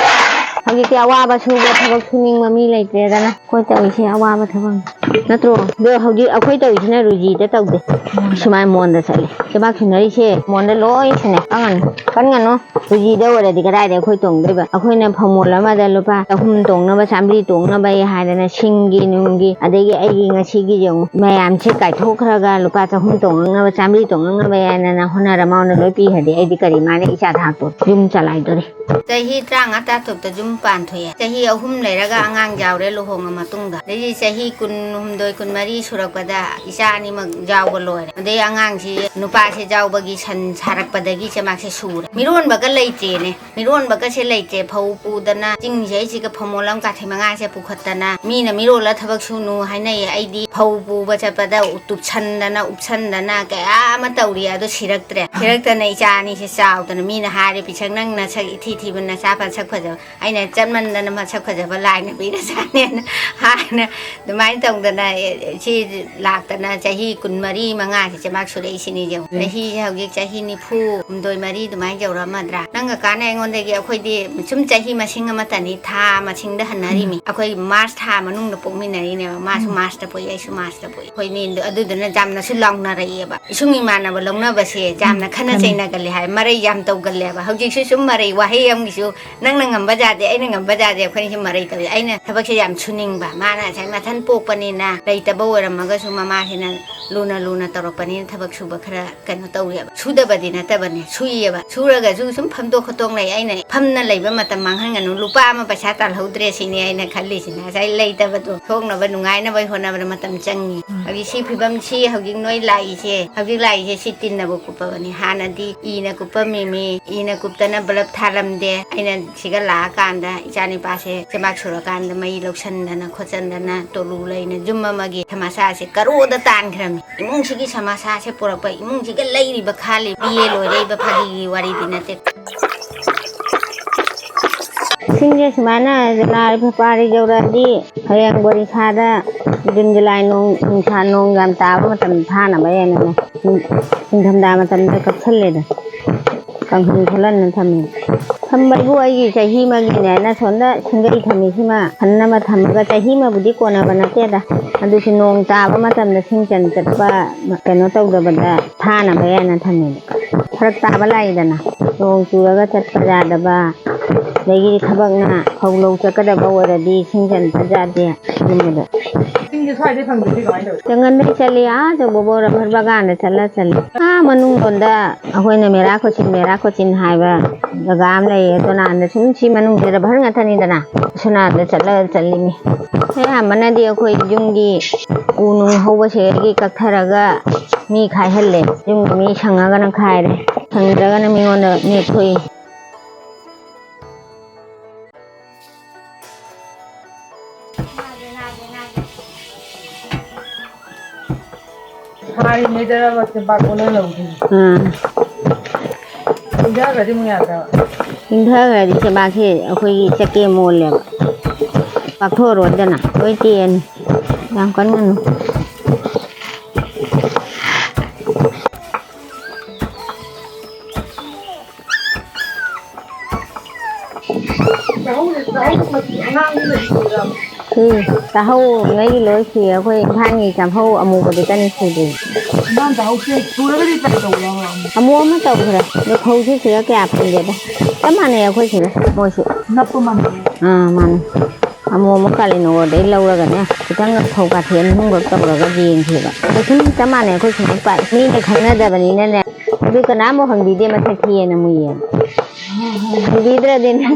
ꯍꯧꯖꯤꯛꯇꯤ ꯑꯋꯥꯕ ꯁꯨꯕ ꯊꯕꯛ ꯁꯨꯅꯤꯡꯕ ꯃꯤ ꯂꯩꯇ꯭ꯔꯦꯗꯅ꯫ ꯑꯩꯈꯣꯏ ꯇꯧꯔꯤꯁꯦ ꯑꯋꯥꯕ ꯊꯕꯛꯅꯤ꯫ ꯅꯠꯇ꯭ꯔꯣ? ꯑꯗꯣ ꯍꯧꯖꯤꯛ ꯑꯩꯈꯣꯏ ꯇꯧꯔꯤꯁꯤꯅ ꯔꯨꯖꯤꯗ ꯇꯧꯗꯦ꯫ ꯁꯨꯃꯥꯏ ꯃꯣꯟꯗ ꯆꯠꯂꯦ꯫ ꯆꯦꯕꯥꯛ ꯁꯨꯅꯔꯤꯁꯦ ꯃꯣꯟꯗ ꯂꯣꯏ ꯁꯨꯅꯩ꯫ ꯀꯟꯒꯅꯨ꯫ ꯀꯟꯒꯅꯨ꯫ ꯔꯨꯖꯤꯗ ꯑꯣꯏꯔꯗꯤ ꯀꯗꯥꯏꯗ ꯑꯩꯈꯣꯏ ꯇꯣꯡꯗꯣꯏꯕ? ꯑꯩꯈꯣꯏꯅ ꯐꯧꯃꯣꯜ ꯑꯃꯗ ꯂꯨꯄꯥ ꯆꯍꯨꯝ ꯇꯣꯡꯅꯕ, ꯆꯥꯝꯃꯔꯤ ꯇꯣꯡꯅꯕ ꯍꯥꯏꯗꯅ ꯁꯤꯡꯒꯤ ꯅꯨꯡꯒꯤ, ꯑꯗꯒꯤ ꯑꯩꯒꯤ ꯉꯁꯤꯒꯤ ꯌꯦꯡꯉꯨ, ꯃꯌꯥꯝꯁꯦ ꯀꯥꯏꯊꯣꯛꯈ꯭ꯔꯒ ꯂꯨꯄꯥ ꯆꯍꯨꯝ ꯇꯣꯡꯉꯛꯅꯕ, ꯆꯥꯝꯃꯔꯤ ꯇꯣꯡꯉꯛꯅꯕ ꯍꯥꯏꯗꯅ ꯍꯣꯠꯅꯔ ꯃꯥꯉꯣꯟꯗ ꯂꯣꯏ ꯄꯤꯈ꯭ꯔꯗꯤ ꯑꯩꯗꯤ ꯀꯔꯤ ꯃꯥꯅ ꯏꯆꯥ ꯊꯥꯛꯇꯣ? ꯌꯨꯝ ꯆꯂꯥꯏꯗꯣꯔꯤ꯫ ꯆꯍꯤ ꯇꯔꯥꯃꯉꯥ ꯇꯔꯥꯇꯔꯨꯛꯇ ꯌꯨꯝ ꯄꯥꯟꯊꯣꯛꯑꯦ꯫ ꯆꯍꯤ ꯑꯍꯨꯝ ꯂꯩꯔꯒ ꯑꯉꯥꯡ ꯌꯥꯎꯔꯦ ꯂꯨꯍꯣꯡꯉ ꯃꯇꯨꯡꯗ꯫ ꯑꯗꯩꯗꯤ ꯆꯍꯤ ꯀꯨꯟꯍꯨꯝꯗꯣꯏ, ꯀꯨꯟꯃꯔꯤ ꯁꯨꯔꯛꯄꯗ ꯏꯆꯥ ꯑꯅꯤꯃꯛ ꯌꯥꯎꯕ ꯂꯣꯏꯔꯦ꯫ ꯑꯗꯩ ꯑꯉꯥꯡꯁꯤ ꯅꯨꯄꯥꯁꯦ ꯌꯥꯎꯕꯒꯤ ꯁꯟ ꯁꯥꯔꯛꯄꯗꯒꯤ ꯆꯦꯕꯥꯛꯁꯦ ꯁꯨꯔꯦ꯫ ꯃꯤꯔꯣꯟꯕꯒ ꯂꯩꯇ꯭ꯔꯦꯅꯦ꯫ ꯃꯤꯔꯣꯟꯕꯒꯁꯦ ꯂꯩꯇ꯭ꯔꯦ꯫ ꯐꯧ ꯄꯨꯗꯅ ꯆꯤꯡꯁꯦ ꯑꯩꯁꯤꯒ ꯐꯧꯃꯣꯜ ꯑꯃ ꯀꯥꯊꯤ ꯃꯉꯥꯁꯦ ꯄꯨꯈꯠꯇꯅ ꯃꯤꯅ ꯃꯤꯔꯣꯜꯂ ꯊꯕꯛ ꯁꯨꯅꯨ ꯍꯥꯏꯅꯩꯌꯦ꯫ ꯑꯩꯗꯤ ꯐꯧ ꯄꯨꯕ ꯆꯠꯄꯗ ꯇꯨꯞꯁꯟꯗꯅ ꯎꯞꯁꯟꯗꯅ ꯀꯌꯥ ꯑꯃ ꯇꯧꯔꯤ꯫ ꯑꯗꯣ ꯁꯤꯔꯛꯇ꯭ꯔꯦ꯫ ꯁꯤꯔꯛꯇꯅ ꯏꯆꯥ ꯑꯅꯤꯁꯦ ꯆꯥꯎꯗꯅ ꯃꯤꯅ ꯍꯥꯏꯔꯦ, "ꯄꯤꯁꯛ ꯅꯪ ꯅꯁꯛ ꯏꯊꯤ ꯊꯤꯕ ꯅꯆꯥ ꯃꯁꯛ ꯐꯖꯕ"꯫ ꯑꯩꯅ ꯆꯠꯃꯟꯗꯅ ꯃꯁꯛ ꯐꯖꯕ ꯂꯥꯏꯅ ꯄꯤꯔꯖꯥꯠꯅꯦꯅ ꯍꯥꯏꯅ ꯑꯗꯨꯃꯥꯏꯅ ꯇꯧꯗꯅ ꯑꯗꯨꯅ, ꯑꯦ, ꯁꯤ ꯂꯥꯛꯇꯅ ꯆꯍꯤ ꯀꯨꯟꯃꯔꯤ ꯃꯉꯥꯁꯦ ꯆꯦꯕꯥꯛ ꯁꯨꯔꯛꯏꯁꯤꯅꯤ ꯌꯦꯡꯉꯨ꯫ ꯎꯝ꯫ ꯆꯍꯤꯁꯦ ꯍꯧꯖꯤꯛ ꯆꯍꯤ ꯅꯤꯐꯨ ꯍꯨꯝꯗꯣꯏ ꯃꯔꯤ ꯑꯗꯨꯃꯥꯏꯅ ꯌꯧꯔꯛꯑꯝꯃꯗ꯭ꯔꯥ? ꯅꯪ ꯀꯀꯥꯅ ꯑꯩꯉꯣꯟꯗꯒꯤ, ꯑꯩꯈꯣꯏꯗꯤ ꯁꯨꯝ ꯆꯍꯤ ꯃꯁꯤꯡ ꯑꯃꯠꯇꯅꯤ, ꯊꯥ ꯃꯁꯤꯡꯗ ꯍꯟꯅꯔꯤꯃꯤ꯫ ꯎꯝ꯫ ꯑꯩꯈꯣꯏ ꯃꯥꯔꯁ ꯊꯥ ꯃꯅꯨꯡꯗ ꯄꯣꯛꯃꯤꯟꯅꯔꯤꯅꯦꯕ, ꯃꯥꯁꯨ ꯎꯝ꯫ ꯃꯥꯔꯁꯇ ꯄꯣꯛꯏ, ꯑꯩꯁꯨ ꯃꯥꯔꯁꯇ ꯄꯣꯛꯏ꯫ ꯑꯩꯈꯣꯏꯅꯤ ꯑꯗꯨꯗꯨꯅ ꯌꯥꯝꯅꯁꯨ ꯂꯥꯎꯅꯔꯛꯑꯦꯕ꯫ ꯏꯁꯨꯡ ꯏꯃꯥꯟꯅꯕ ꯂꯧꯅꯕꯁꯦ ꯌꯥꯝꯅ ꯎꯝ, ꯈꯠꯅ ꯈꯠꯅ꯫ ꯆꯩꯅꯒꯜꯂꯦ ꯍꯥꯏ, ꯃꯔꯩ ꯌꯥꯝ ꯇꯧꯒꯜꯂꯦꯕ꯫ ꯍꯧꯖꯤꯛꯁꯨ ꯁꯨꯝ ꯃꯔꯩ, ꯋꯥꯍꯩ ꯑꯃꯒꯤꯁꯨ ꯅꯪꯅ ꯉꯝꯕ ꯖꯥꯠꯗꯤ, ꯑꯩꯅ ꯉꯝꯕ ꯖꯥꯠꯗꯤ, ꯑꯩꯈꯣꯏꯅꯤꯁꯦ ꯃꯔꯩ ꯇꯧꯏ꯫ ꯑꯩꯅ ꯊꯕꯛꯁꯦ ꯌꯥꯝ ꯁꯨꯅꯤꯡꯕ, ꯃꯥꯅ ꯉꯁꯥꯏ ꯃꯊꯟ ꯄꯣꯛꯄꯅꯤꯅ ꯂꯩꯇꯕ ꯑꯣꯏꯔꯝꯃꯒꯁꯨ ꯃꯃꯥꯁꯤꯅ ꯂꯨꯅ ꯂꯨꯅ ꯇꯧꯔꯛꯄꯅꯤꯅ ꯊꯕꯛ ꯁꯨꯕ ꯈꯔ ꯀꯩꯅꯣ ꯇꯧꯋꯦꯕ꯫ ꯁꯨꯗꯕꯗꯤ ꯅꯠꯇꯕꯅꯦ, ꯁꯨꯏꯌꯦꯕ꯫ ꯁꯨꯔꯒꯁꯨ ꯁꯨꯝ ꯐꯝꯗꯣꯛ ꯈꯣꯠꯇꯣꯛ ꯂꯩ꯫ ꯑꯩꯅ ꯐꯝꯅ ꯂꯩꯕ ꯃꯇꯝ ꯃꯥꯡꯍꯟꯒꯅꯨ, ꯂꯨꯄꯥ ꯑꯃ ꯄꯩꯁꯥ ꯇꯥꯜꯍꯧꯗ꯭ꯔꯦ ꯁꯤꯅꯤ ꯑꯩꯅ ꯈꯜꯂꯤꯁꯤꯅ꯫ ꯉꯁꯥꯏ ꯂꯩꯇꯕꯗꯣ ꯊꯣꯛꯅꯕ, ꯅꯨꯡꯉꯥꯏꯅꯕ ꯍꯣꯠꯅꯕꯗ ꯃꯇꯝ ꯆꯪꯉꯤ꯫ ꯎꯝ꯫ ꯍꯧꯖꯤꯛ ꯁꯤ ꯐꯤꯕꯝ, ꯁꯤ ꯍꯧꯖꯤꯛ ꯅꯣꯏ ꯂꯥꯛꯏꯁꯦ, ꯍꯧꯖꯤꯛ ꯂꯥꯛꯏꯁꯦ ꯁꯤ ꯇꯤꯟꯅꯕ ꯀꯨꯞꯄꯕꯅꯤ꯫ ꯍꯥꯟꯅꯗꯤ ꯏꯅ ꯀꯨꯞꯄꯝꯃꯤꯃꯤ, ꯏꯅ ꯀꯨꯞꯇꯅ ꯕꯂꯞ ꯊꯥꯜꯂꯝꯗꯦ꯫ ꯑꯩꯅ ꯁꯤꯒ ꯂꯥꯛꯑꯀꯥꯟꯗ ꯏꯆꯥꯅꯤꯄꯥꯁꯦ ꯆꯦꯕꯥꯛ ꯁꯨꯔꯀꯥꯟꯗ ꯃꯩ ꯂꯧꯁꯟꯗꯅ ꯈꯣꯠꯆꯟꯗꯅ ꯇꯣꯂꯨ ꯂꯩꯅ ꯌꯨꯝ ꯑꯃꯒꯤ ꯁꯃꯥꯁꯥꯁꯦ ꯀꯔꯣꯗ ꯇꯥꯟꯈ꯭ꯔꯝꯃꯤ꯫ ꯏꯃꯨꯡꯁꯤꯒꯤ ꯁꯃꯥꯁꯥꯁꯦ ꯄꯨꯔꯛꯄ, ꯏꯃꯨꯡꯁꯤꯒ ꯂꯩꯔꯤꯕ ꯈꯥꯜꯂꯤ, ꯄꯤꯌꯦ ꯂꯣꯏꯔꯛꯏꯕ ꯐꯥꯒꯤꯒꯤ ꯋꯥꯔꯤꯗꯤ ꯅꯠꯇꯦ꯫ ꯏꯁꯤꯡꯁꯦ ꯁꯨꯃꯥꯏꯅ ꯖꯅꯋꯥꯔꯤ ꯐꯦꯕ꯭ꯔꯨꯋꯥꯔꯤ ꯌꯧꯔꯛꯑꯗꯤ ꯍꯌꯦꯡ ꯕꯣꯔꯤꯁꯥꯗ ꯖꯨꯟ ꯖꯨꯂꯥꯏ ꯅꯣꯡ, ꯅꯨꯡꯁꯥ ꯅꯣꯡ ꯌꯥꯝ ꯇꯥꯕ ꯃꯇꯝꯗ ꯊꯥꯅꯕ ꯍꯥꯏꯅꯅꯦ, ꯅꯤꯡꯊꯝꯊꯥ ꯃꯇꯝꯗ ꯀꯛꯁꯜꯂꯦꯗ꯫ ꯀꯪꯍꯟ ꯈꯣꯠꯍꯟꯅ ꯊꯝꯃꯤ꯫ ꯊꯝꯕꯕꯨ ꯑꯩꯒꯤ ꯆꯍꯤ ꯑꯃꯒꯤꯅꯦꯅ ꯁꯣꯝꯗ ꯁꯤꯡꯒꯩ ꯊꯝꯃꯤꯁꯤꯃ ꯈꯟ ꯑꯃ ꯊꯝꯃꯒ ꯆꯍꯤ ꯑꯃꯕꯨꯗꯤ ꯀꯣꯟꯅꯕ ꯅꯠꯇꯦꯗ꯫ ꯑꯗꯨꯁꯨ ꯅꯣꯡ ꯇꯥꯕ ꯃꯇꯝꯗ ꯁꯤꯡ ꯆꯟ ꯆꯠꯄ ꯀꯩꯅꯣ ꯇꯧꯗꯕꯗ ꯊꯥꯅꯕ ꯍꯥꯏꯅ ꯊꯝꯃꯤꯅꯦ꯫ ꯐꯔꯛ ꯇꯥꯕ ꯂꯥꯛꯏꯗꯅ, ꯅꯣꯡ ꯆꯨꯔꯒ ꯆꯠꯄ ꯌꯥꯗꯕ, ꯑꯗꯒꯤꯗꯤ ꯊꯕꯛꯅ ꯐꯧ ꯂꯧ ꯆꯠꯀꯗꯕ ꯑꯣꯏꯔꯗꯤ ꯁꯤꯡ ꯆꯟ ꯆꯠ ꯌꯥꯗꯦ꯫ ꯑꯗꯨꯝꯕꯗꯣ꯫ ꯆꯤꯡꯁꯦ ꯁ꯭ꯋꯥꯏꯗꯩ ꯐꯪꯗ꯭ꯔꯗꯤ ꯀꯃꯥꯏꯅ ꯇꯧꯋꯤ? ꯆꯪꯉꯟꯗꯩ ꯆꯠꯂꯤ, ꯑꯥ ꯆꯧꯕꯕꯧ ꯔꯕꯔ ꯕꯒꯥꯟꯗ ꯆꯠꯂ ꯆꯠꯂꯤ꯫ ꯑꯥ ꯃꯅꯨꯡ ꯂꯣꯝꯗ ꯑꯩꯈꯣꯏꯅ ꯃꯦꯔꯥ ꯀꯣꯆꯤꯟ, ꯃꯦꯔꯥ ꯀꯣꯆꯤꯟ ꯍꯥꯏꯕ ꯖꯒꯥ ꯑꯃ ꯂꯩꯌꯦ꯫ ꯑꯗꯣ ꯅꯍꯥꯟꯗ ꯁꯨꯝ ꯁꯤ ꯃꯅꯨꯡꯁꯦ ꯔꯕꯔ ꯉꯥꯛꯇꯅꯤꯗꯅ, ꯑꯁꯣꯝ ꯅꯥꯀꯟꯗ ꯆꯠꯂ ꯆꯠꯂꯤꯅꯤ꯫ ꯑꯌꯥꯝꯕꯅꯗꯤ ꯑꯩꯈꯣꯏ ꯌꯨꯝꯒꯤ ꯎ ꯅꯨꯡ ꯍꯧꯕꯁꯤꯗꯒꯤ ꯀꯛꯊꯔꯒ ꯃꯤ ꯈꯥꯏꯍꯜꯂꯦ꯫ ꯌꯨꯝꯒꯤ ꯃꯤ ꯁꯪꯉꯒꯅ ꯈꯥꯏꯔꯦ, ꯁꯪꯗ꯭ꯔꯒꯅ ꯃꯤꯉꯣꯟꯗ ꯅꯦꯛꯊꯣꯛꯏ꯫ ꯍꯥꯏꯔꯤꯉꯩꯗꯔꯕ ꯆꯦꯕꯥꯛ ꯑꯣꯟꯍꯜꯍꯧꯗ꯭ꯔꯤꯁꯦ? ꯑꯥ꯫ ꯏꯪꯊꯈ꯭ꯔꯗꯤ ꯑꯃꯨꯛ ꯌꯥꯗ꯭ꯔꯕ? ꯏꯪꯊꯈ꯭ꯔꯗꯤ ꯆꯦꯕꯥꯛꯁꯦ ꯑꯩꯈꯣꯏꯒꯤ ꯆꯀꯦꯝ ꯑꯣꯜꯂꯦꯕ꯫ ꯄꯥꯛꯊꯣꯛꯑꯔꯣꯏꯗꯅ ꯂꯣꯏ ꯇꯦꯛꯑꯅꯤ꯫ ꯌꯥꯝ ꯀꯟꯒꯅꯨ꯫ ꯎꯝ, ꯆꯥꯍꯧ ꯉꯩꯒꯤ ꯂꯣꯏ ꯁꯨꯏ꯫ ꯑꯩꯈꯣꯏ ꯏꯝꯐꯥꯜꯒꯤ ꯆꯥꯍꯧ ꯑꯃꯨꯕꯗꯨꯇꯅꯤ ꯁꯨꯗ꯭ꯔꯤ꯫ ꯏꯝꯐꯥꯜ ꯆꯥꯍꯧꯁꯦ ꯁꯨꯔꯒꯗꯤ ꯇ꯭ꯔꯥꯏ ꯇꯧꯕ ꯌꯥꯎꯔꯕꯅꯦ꯫ ꯑꯃꯨꯛ ꯑꯃ ꯇꯧꯈ꯭ꯔꯦ꯫ ꯑꯗꯣ ꯐꯧꯁꯦ ꯁꯤꯒ ꯀꯌꯥ ꯐꯪꯗꯦꯗ꯫ ꯆꯞ ꯃꯥꯟꯅꯩ ꯑꯩꯈꯣꯏ ꯁꯤꯒ ꯃꯣꯏꯁꯨ꯫ ꯅꯞꯄ ꯃꯥꯟꯅꯩ꯫ ꯑꯥ, ꯃꯥꯟꯅꯩ꯫ ꯑꯃꯨꯛ ꯑꯃꯨꯛ ꯀꯥꯂꯦꯟ ꯑꯣꯔꯗꯩ ꯂꯧꯔꯒꯅꯦ, ꯈꯤꯇꯪ ꯐꯧ ꯀꯥꯊꯤ ꯑꯅꯤ ꯑꯍꯨꯝꯈꯛ ꯇꯧꯔꯒ ꯌꯦꯡꯁꯦꯕ꯫ ꯑꯗꯣ ꯁꯨꯝ ꯆꯞ ꯃꯥꯟꯅꯩ ꯑꯩꯈꯣꯏ ꯁꯨꯃꯥꯏꯅ ꯄꯥꯏ꯫ ꯃꯤꯅ ꯈꯪꯅꯗꯕꯅꯤꯅꯅꯦ꯫ ꯑꯗꯨ ꯀꯅꯥꯝ ꯑꯃꯨꯛ ꯍꯪꯕꯤꯗꯦ, ꯃꯁꯛ ꯊꯤꯌꯦꯅ ꯑꯃꯨꯛ ꯌꯦꯡ꯫ ꯈꯪꯗ꯭ꯔꯕꯅꯤꯅ꯫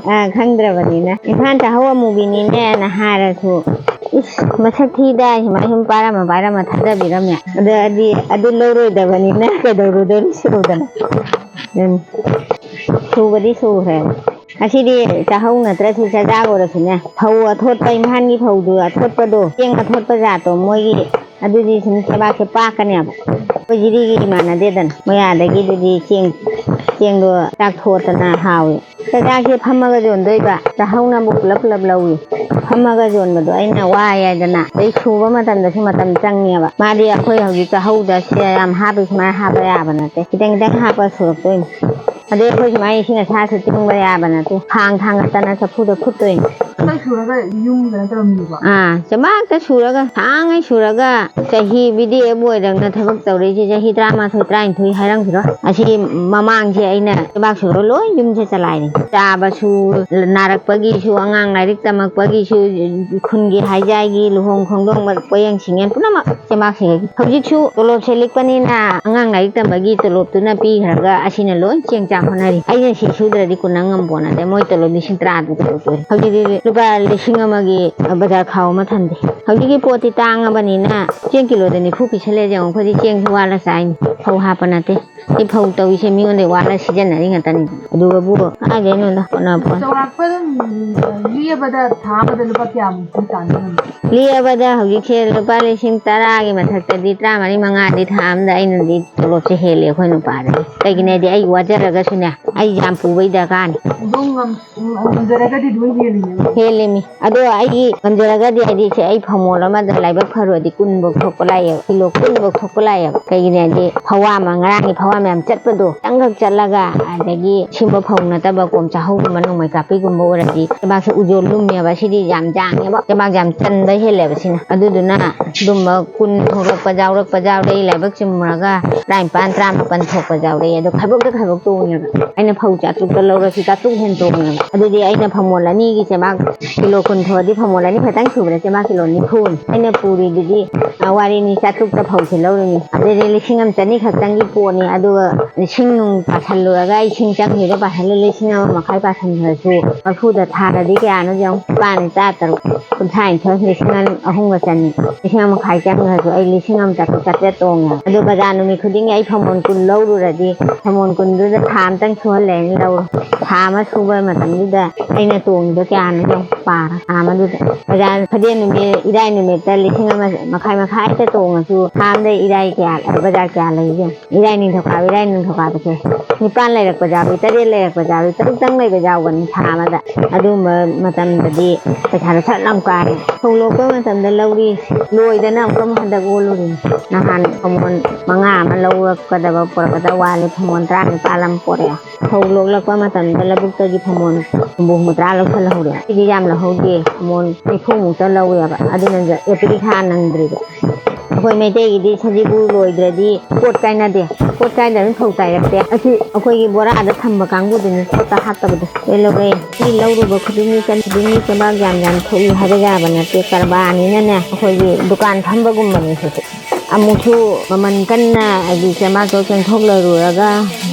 ꯑꯥ, ꯈꯪꯗ꯭ꯔꯕꯅꯤꯅ꯫ ꯏꯝꯐꯥꯜ ꯆꯥꯍꯧ ꯑꯃꯨꯕꯤꯅꯤꯅꯦꯅ ꯍꯥꯏꯔꯁꯨ, "ꯏꯁ, ꯃꯁꯛ ꯊꯤꯗꯥꯏ", ꯁꯨꯃꯥꯏꯅ ꯁꯨꯝ ꯄꯥꯏꯔꯝꯃ ꯄꯥꯏꯔꯝꯃ ꯊꯥꯗꯕꯤꯔꯝꯃꯦ꯫ ꯑꯗ ꯑꯗꯤ ꯑꯗꯨ ꯂꯧꯔꯣꯏꯗꯕꯅꯤꯅ ꯀꯩꯗꯧꯔꯨꯗꯣꯔꯤ, ꯁꯨꯗꯅ꯫ ꯑꯗꯨꯅꯤ꯫ ꯁꯨꯕꯗꯤ ꯁꯨꯈ꯭ꯔꯦ꯫ ꯉꯁꯤꯗꯤ ꯆꯥꯍꯧ ꯅꯠꯇ꯭ꯔꯁꯨ ꯆꯥꯖꯥꯛ ꯑꯣꯏꯔꯁꯨꯅꯦ, ꯐꯧ ꯑꯊꯣꯠꯄ, ꯏꯝꯐꯥꯜꯒꯤ ꯐꯧꯗꯨ ꯑꯊꯣꯠꯄꯗꯣ, ꯆꯦꯡ ꯑꯊꯣꯠꯄ ꯖꯥꯠꯇꯣ, ꯃꯣꯏꯒꯤ ꯑꯗꯨꯗꯤ ꯁꯨꯝ ꯆꯦꯕꯥꯛꯁꯦ ꯄꯥꯛꯀꯅꯦꯕ꯫ ꯑꯩꯈꯣꯏ ꯖꯤꯔꯤꯒꯤ ꯃꯥꯟꯅꯗꯦꯗꯅ, ꯃꯣꯏ ꯑꯥꯗꯒꯤꯗꯨꯗꯤ ꯆꯦꯡ, ꯆꯦꯡꯗꯣ ꯆꯥꯛ ꯊꯣꯠꯇꯅ ꯍꯥꯎꯏ꯫ ꯆꯦꯕꯥꯛꯁꯦ ꯐꯝꯃꯒ ꯌꯣꯟꯗꯣꯏꯕ, ꯆꯥꯍꯧꯅꯕꯨ ꯄꯨꯂꯞ ꯄꯨꯂꯞ ꯂꯧꯏ꯫ ꯐꯝꯃꯒ ꯌꯣꯟꯕꯗꯣ ꯑꯩꯅ ꯋꯥꯏ ꯍꯥꯏꯗꯅ, ꯑꯗꯩ ꯁꯨꯕ ꯃꯇꯝꯗꯁꯨ ꯃꯇꯝ ꯆꯪꯉꯦꯕ꯫ ꯃꯥꯗꯤ ꯑꯩꯈꯣꯏ ꯍꯧꯖꯤꯛ ꯆꯥꯍꯧꯗ ꯁꯦ ꯌꯥꯝ ꯍꯥꯞꯄꯤ, ꯁꯨꯃꯥꯏꯅ ꯍꯥꯞꯄ ꯌꯥꯕ ꯅꯠꯇꯦ, ꯈꯤꯇꯪ ꯈꯤꯇꯪ ꯍꯥꯞꯄ ꯁꯨꯔꯛꯇꯣꯏꯅꯤ꯫ ꯑꯗꯩ ꯑꯩꯈꯣꯏ ꯁꯨꯃꯥꯏꯅ ꯏꯁꯤꯡ ꯑꯁꯥꯁꯨ ꯇꯤꯡꯕ ꯌꯥꯕ ꯅꯠꯇꯦ, ꯈꯥꯡ ꯊꯥꯡꯒꯠꯇꯅ ꯆꯐꯨꯗ ꯐꯨꯠꯇꯣꯏꯅꯤ꯫ ꯈꯤꯇꯪ ꯁꯨꯔꯒ ꯌꯨꯝꯗ ꯅꯠꯇ꯭ꯔꯒ ꯃꯤꯀꯣ? ꯑꯥ, ꯆꯦꯕꯥꯛꯇ ꯁꯨꯔꯒ, ꯁꯥꯡꯉꯩ ꯁꯨꯔꯒ, ꯆꯍꯤ ꯕꯤ ꯗꯤ ꯑꯦꯐ ꯑꯣꯏꯔꯕꯅ ꯊꯕꯛ ꯇꯧꯔꯛꯏꯁꯦ ꯆꯍꯤ ꯇꯔꯥꯃꯥꯊꯣꯏ, ꯇꯔꯥꯅꯤꯊꯣꯏ ꯍꯥꯏꯔꯝꯈꯤꯔꯣꯏ꯫ ꯑꯁꯤ ꯃꯃꯥꯡꯁꯦ ꯑꯩꯅ ꯂꯩꯕꯥꯛ ꯁꯤꯔꯣ ꯂꯣꯏ ꯌꯨꯝꯁꯦ ꯆꯂꯥꯏꯔꯦ꯫ ꯆꯥꯕꯁꯨ, ꯅꯥꯔꯛꯄꯒꯤꯁꯨ, ꯑꯉꯥꯡ ꯂꯥꯏꯔꯤꯛ ꯇꯝꯃꯛꯄꯒꯤꯁꯨ, ꯈꯨꯟꯒꯤ ꯍꯥꯏꯖꯥꯏꯒꯤ, ꯂꯨꯍꯣꯡ ꯈꯣꯡꯗꯣꯡꯕ, ꯄꯣꯌꯦꯡ ꯁꯤꯡꯌꯦꯟ ꯄꯨꯝꯅꯃꯛ ꯆꯦꯕꯥꯛ ꯁꯤꯔꯒꯤ꯫ ꯍꯧꯖꯤꯛꯁꯨ ꯇꯣꯂꯣꯞꯁꯦ ꯂꯤꯛꯄꯅꯤꯅ ꯑꯉꯥꯡ ꯂꯥꯏꯔꯤꯛ ꯇꯝꯕꯒꯤ ꯇꯣꯂꯣꯞꯇꯨꯅ ꯄꯤꯈ꯭ꯔꯒ ꯑꯁꯤꯅ ꯂꯣꯏ ꯆꯦꯡ ꯆꯥꯛ ꯍꯣꯠꯅꯔꯤ꯫ ꯑꯩꯅ ꯁꯤ ꯁꯨꯗ꯭ꯔꯗꯤ ꯀꯣꯟꯅ ꯉꯝꯄꯣꯠ ꯅꯠꯇꯦ꯫ ꯃꯣꯏ ꯇꯣꯂꯣꯞ ꯂꯤꯁꯤꯡ ꯇꯔꯥꯗꯨ ꯇꯣꯂꯣꯞ ꯇꯣꯛꯑꯦ꯫ ꯍꯧꯖꯤꯛꯇꯤ ꯂꯨꯄꯥ ꯂꯤꯁꯤꯡ ꯑꯃꯒꯤ ꯕꯖꯥꯔ ꯈꯥꯎ ꯑꯃ ꯊꯝꯗꯦ꯫ ꯍꯧꯖꯤꯛꯀꯤ ꯄꯣꯠꯇꯤ ꯇꯥꯡꯉꯕꯅꯤꯅ ꯆꯦꯡ ꯀꯤꯂꯣꯗ ꯅꯤꯐꯨ ꯄꯤꯁꯜꯂꯦ ꯌꯦꯡꯉꯣ꯫ ꯑꯩꯈꯣꯏꯗꯤ ꯆꯦꯡꯁꯨ ꯋꯥꯠꯂ ꯆꯥꯏꯅꯤ, ꯐꯧ ꯍꯥꯞꯄ ꯅꯠꯇꯦ꯫ ꯁꯤ ꯐꯧ ꯇꯧꯔꯤꯁꯦ ꯃꯤꯉꯣꯟꯗꯩ ꯋꯥꯠꯂ ꯁꯤꯖꯤꯟꯅꯔꯤ ꯉꯥꯛꯇꯅꯤ꯫ ꯑꯗꯨꯒꯕꯨ ꯀꯥꯏꯗꯩꯅꯣꯗ ꯍꯣꯠꯅꯕ꯫ ꯆꯥꯎꯔꯥꯛꯄ ꯑꯗꯨꯝ ꯂꯤꯕꯗ ꯊꯥ ꯑꯃꯗ ꯂꯨꯄꯥ ꯀꯌꯥꯃꯨꯛꯇꯤ ꯇꯥꯟꯕ ꯉꯝꯃꯤ? ꯂꯤꯕꯗ ꯍꯧꯖꯤꯛꯁꯦ ꯂꯨꯄꯥ ꯂꯤꯁꯤꯡ ꯇꯔꯥꯒꯤ ꯃꯊꯛꯇꯗꯤ, ꯇꯔꯥꯃꯔꯤ ꯃꯉꯥꯗꯤ ꯊꯥ ꯑꯃꯗ ꯑꯩꯅꯗꯤ ꯇꯣꯂꯣꯞꯁꯦ ꯍꯦꯜꯂꯦ ꯑꯩꯈꯣꯏ ꯅꯨꯄꯥꯗꯒꯤ꯫ ꯀꯩꯒꯤꯅꯣ ꯍꯥꯏꯗꯤ ꯑꯩ ꯋꯥꯖꯔꯒꯁꯨꯅꯦ, ꯑꯩ ꯌꯥꯝ ꯄꯨꯕꯩ ꯗꯔꯀꯥꯔꯅꯤ꯫ ꯑꯗꯨꯝ ꯉꯝ-, ꯉꯝꯖꯔꯒꯗꯤ ꯑꯗꯨꯝ ꯍꯦꯜꯂꯤꯅꯦꯕ꯫ ꯍꯦꯜꯂꯤꯃꯤ꯫ ꯑꯗꯣ ꯑꯩꯒꯤ ꯉꯝꯖꯔꯒꯗꯤ ꯍꯥꯏꯗꯤ ꯁꯦ ꯑꯩ ꯐꯧ ꯃꯣꯜ ꯑꯃꯗ ꯂꯥꯏꯕꯛ ꯐꯔꯨꯔꯗꯤ ꯀꯨꯟꯐꯧ ꯊꯣꯛꯄ ꯂꯥꯛꯑꯦꯕ, ꯀꯤꯂꯣ ꯀꯨꯟꯐꯧ ꯊꯣꯛꯄ ꯂꯥꯛꯑꯦꯕ꯫ ꯀꯩꯒꯤꯅꯣ ꯍꯥꯏꯗꯤ ꯐꯧꯋꯥ ꯑꯃ, ꯉꯔꯥꯡꯒꯤ ꯐꯧꯋꯥ ꯃꯌꯥꯝ ꯆꯠꯄꯗꯣ ꯈꯤꯇꯪꯈꯛ ꯆꯠꯂꯒ, ꯑꯗꯒꯤ ꯁꯤꯒꯨꯝꯕ ꯐꯧ ꯅꯠꯇꯕ ꯀꯣꯝ ꯆꯥꯍꯧꯒꯨꯝꯕ, ꯅꯣꯡꯃꯩ ꯀꯥꯞꯄꯤꯒꯨꯝꯕ ꯑꯣꯏꯔꯗꯤ ꯆꯦꯕꯥꯛꯁꯦ ꯎꯖꯣ ꯂꯨꯝꯃꯦꯕ꯫ ꯁꯤꯗꯤ ꯌꯥꯝ ꯌꯥꯡꯉꯦꯕ, ꯆꯦꯕꯥꯛ ꯌꯥꯝ ꯆꯟꯕ ꯍꯦꯜꯂꯦꯕ ꯁꯤꯅ꯫ ꯑꯗꯨꯗꯨꯅ ꯑꯗꯨꯝꯕ ꯀꯨꯟ ꯊꯣꯛꯂꯛꯄ ꯌꯥꯎꯔꯛꯄ ꯌꯥꯎꯔꯦ꯫ ꯑꯩ ꯂꯥꯏꯕꯛ ꯆꯨꯝꯃꯨꯔꯒ ꯇꯔꯥꯅꯤꯄꯥꯟ, ꯇꯔꯥꯃꯥꯄꯟ ꯊꯣꯛꯄ ꯌꯥꯎꯔꯛꯑꯦ꯫ ꯑꯗꯣ ꯈꯥꯏꯕꯣꯛꯇ ꯈꯥꯏꯕꯣꯛ ꯇꯣꯡꯉꯦꯕ꯫ ꯑꯩꯅ ꯐꯧ ꯆꯥꯇ꯭ꯔꯨꯛꯇ ꯂꯧꯔꯁꯨ ꯆꯥꯇ꯭ꯔꯨꯛ ꯍꯦꯟ ꯇꯣꯡꯉꯦꯕ꯫ ꯑꯗꯨꯗꯤ ꯑꯩꯅ ꯐꯃꯣꯜ ꯑꯅꯤꯒꯤ ꯆꯦꯕꯥꯛ ꯀꯤꯂꯣ ꯀꯨꯟ ꯊꯣꯛꯑꯗꯤ ꯐꯃꯣꯜ ꯑꯅꯤ ꯈꯛꯇꯪ ꯁꯨꯕꯗ ꯆꯦꯕꯥꯛ ꯀꯤꯂꯣ ꯅꯤꯐꯨꯅꯤ꯫ ꯑꯩꯅ ꯄꯨꯔꯤꯗꯨꯗꯤ, ꯑ, ꯋꯥꯔꯤꯅꯤ, ꯆꯥꯇ꯭ꯔꯨꯛꯇ ꯐꯧꯁꯦ ꯂꯧꯔꯤꯅꯤ꯫ ꯑꯗꯨꯗꯤ ꯂꯤꯁꯤꯡ ꯑꯃ ꯆꯅꯤ ꯈꯛꯇꯪꯒꯤ ꯄꯣꯠꯅꯤ꯫ ꯑꯗꯨꯒ ꯂꯤꯁꯤꯡ ꯅꯨꯡ ꯄꯥꯁꯜꯂꯨꯔꯒ, ꯏꯁꯤꯡ ꯆꯪꯈꯤꯕ ꯄꯥꯁꯜꯂ ꯂꯤꯁꯤꯡ ꯑꯃ ꯃꯈꯥꯏ ꯄꯥꯁꯟꯈ꯭ꯔꯁꯨ, ꯃꯔꯐꯨꯗ ꯊꯥꯔꯗꯤ ꯀꯌꯥꯅꯣ ꯌꯦꯡꯉꯨ꯫ ꯅꯤꯄꯥꯟ ꯇꯔꯥ ꯇꯔꯨꯛ, ꯀꯨꯟꯊ꯭ꯔꯥ ꯅꯤꯊꯣꯏ, ꯂꯤꯁꯤꯡ ꯑꯍꯨꯝꯒ ꯆꯅꯤ, ꯂꯤꯁꯤꯡ ꯑꯃ ꯃꯈꯥꯏ ꯆꯪꯈ꯭ꯔꯁꯨ ꯑꯩ ꯂꯤꯁꯤꯡ ꯑꯃ ꯆꯥꯇ꯭ꯔꯨꯛ ꯆꯥꯇ꯭ꯔꯦꯠ ꯇꯣꯡꯉꯦ꯫ ꯑꯗꯣ ꯕꯖꯥꯔ ꯅꯨꯃꯤꯠ ꯈꯨꯗꯤꯡꯒꯤ ꯑꯩ ꯐꯃꯣꯟ ꯀꯨꯟ ꯂꯧꯔꯨꯔꯗꯤ, ꯐꯃꯣꯟ ꯀꯨꯟꯗꯨꯗ ꯊꯥ ꯑꯃꯇꯪ ꯁꯨꯍꯜꯂꯦꯅ ꯂꯧꯔꯣ꯫ ꯊꯥ ꯑꯃ ꯁꯨꯕ ꯃꯇꯝꯗꯨꯗ ꯑꯩꯅ ꯇꯣꯡꯉꯤꯗꯣ ꯀꯌꯥꯅꯣ ꯌꯦꯡꯉꯨ, ꯄꯥꯔꯣ꯫ ꯊꯥ ꯑꯃꯗꯨꯗ ꯕꯖꯥꯔ ꯐꯗꯦ ꯅꯨꯃꯤꯠ, ꯏꯔꯥꯏ ꯅꯨꯃꯤꯠꯇ ꯂꯤꯁꯤꯡ ꯑꯃ ꯃꯈꯥꯏ ꯃꯈꯥꯏꯇ ꯇꯣꯡꯉꯁꯨ, ꯊꯥ ꯑꯃꯗ ꯏꯔꯥꯏ ꯀꯌꯥ, ꯕꯖꯥꯔ ꯀꯌꯥ ꯂꯩꯒꯦ? ꯏꯔꯥꯏ ꯅꯤꯡꯊꯧꯀꯥꯕ, ꯏꯔꯥꯏ ꯅꯤꯡꯊꯧꯀꯥꯕꯁꯦ ꯅꯤꯄꯥꯟ ꯂꯩꯔꯛꯄ ꯌꯥꯎꯏ, ꯇꯔꯦꯠ ꯂꯩꯔꯛꯄ ꯌꯥꯎꯏ, ꯇꯔꯨꯛꯇꯪ ꯂꯩꯕ ꯌꯥꯎꯕꯅꯤ ꯊꯥ ꯑꯃꯗ꯫ ꯑꯗꯨꯒꯨꯝꯕ ꯃꯇꯝꯗꯗꯤ ꯄꯩꯁꯥꯗꯣ ꯁꯠ ꯂꯥꯎ ꯀꯥꯔꯦ꯫ ꯐꯧ ꯂꯣꯛꯄ ꯃꯇꯝꯗ ꯂꯧꯔꯤ, ꯂꯣꯏꯗꯅ ꯑꯃꯨꯛꯀ ꯑꯃꯨꯛ ꯍꯟꯗꯛ ꯑꯣꯜꯂꯨꯔꯤꯅꯤ꯫ ꯅꯍꯥꯟ ꯐꯃꯣꯟ ꯃꯉꯥ ꯑꯃ ꯂꯧꯔꯛꯀꯗꯕ, ꯄꯨꯔꯛꯀꯗꯕ ꯋꯥꯠꯂꯤ, ꯐꯃꯣꯟ ꯇꯔꯥꯅꯤꯄꯥꯜ ꯑꯃ ꯄꯣꯔꯛꯑꯦ꯫ ꯐꯧ ꯂꯣꯛꯂꯛꯄ ꯃꯇꯝꯗ ꯂꯧꯕꯨꯛꯇꯒꯤ ꯐꯃꯣꯟ ꯍꯨꯝꯐꯨ ꯍꯨꯝꯐꯨꯇꯔꯥ ꯂꯧꯁꯜꯍꯧꯔꯦ꯫ ꯁꯤꯗꯤ ꯌꯥꯝ ꯂꯧꯍꯧꯗꯦ, ꯐꯃꯣꯟ ꯅꯤꯐꯨꯃꯨꯛꯇ ꯂꯧꯋꯦꯕ꯫ ꯑꯗꯨꯅ ꯑꯦꯄ꯭ꯔꯤꯜ ꯊꯥ ꯅꯪꯗ꯭ꯔꯤꯕ꯫ ꯑꯩꯈꯣꯏ ꯃꯩꯇꯩꯒꯤꯗꯤ ꯁꯖꯤꯕꯨ ꯂꯣꯏꯗ꯭ꯔꯗꯤ ꯄꯣꯠ ꯀꯥꯏꯅꯗꯦ꯫ ꯄꯣꯠ ꯀꯥꯏꯗ꯭ꯔꯗꯤ ꯐꯧ ꯇꯥꯏꯔꯛꯇꯦ꯫ ꯑꯁꯤ ꯑꯩꯈꯣꯏꯒꯤ ꯕꯣꯔꯥꯗ ꯊꯝꯕ ꯀꯥꯡꯕꯨꯗꯨꯅꯤ ꯄꯣꯠꯇ ꯍꯥꯞꯇꯕꯗꯣ꯫ ꯂꯣꯏ ꯂꯧꯔꯛꯑꯦ꯫ ꯁꯤ ꯂꯧꯔꯨꯕ ꯈꯨꯗꯤꯡꯒꯤ, ꯆꯟ ꯈꯨꯗꯤꯡꯒꯤ ꯆꯦꯕꯥꯛ ꯌꯥꯝ ꯌꯥꯝ ꯊꯣꯛꯏ ꯍꯥꯏꯕ ꯌꯥꯕ ꯅꯠꯇꯦ꯫ ꯀꯔꯕꯥꯔꯅꯤꯅꯅꯦ, ꯑꯩꯈꯣꯏꯒꯤ ꯗꯨꯀꯥꯟ ꯐꯝꯕꯒꯨꯝꯕꯅꯤ ꯁꯤꯁꯨ꯫ ꯑꯃꯨꯛꯁꯨ ꯃꯃꯜ ꯀꯟꯅ ꯍꯥꯏꯗꯤ ꯆꯦꯕꯥꯛꯇꯣ ꯆꯦꯟꯊꯣꯛꯂꯔꯨꯔꯒ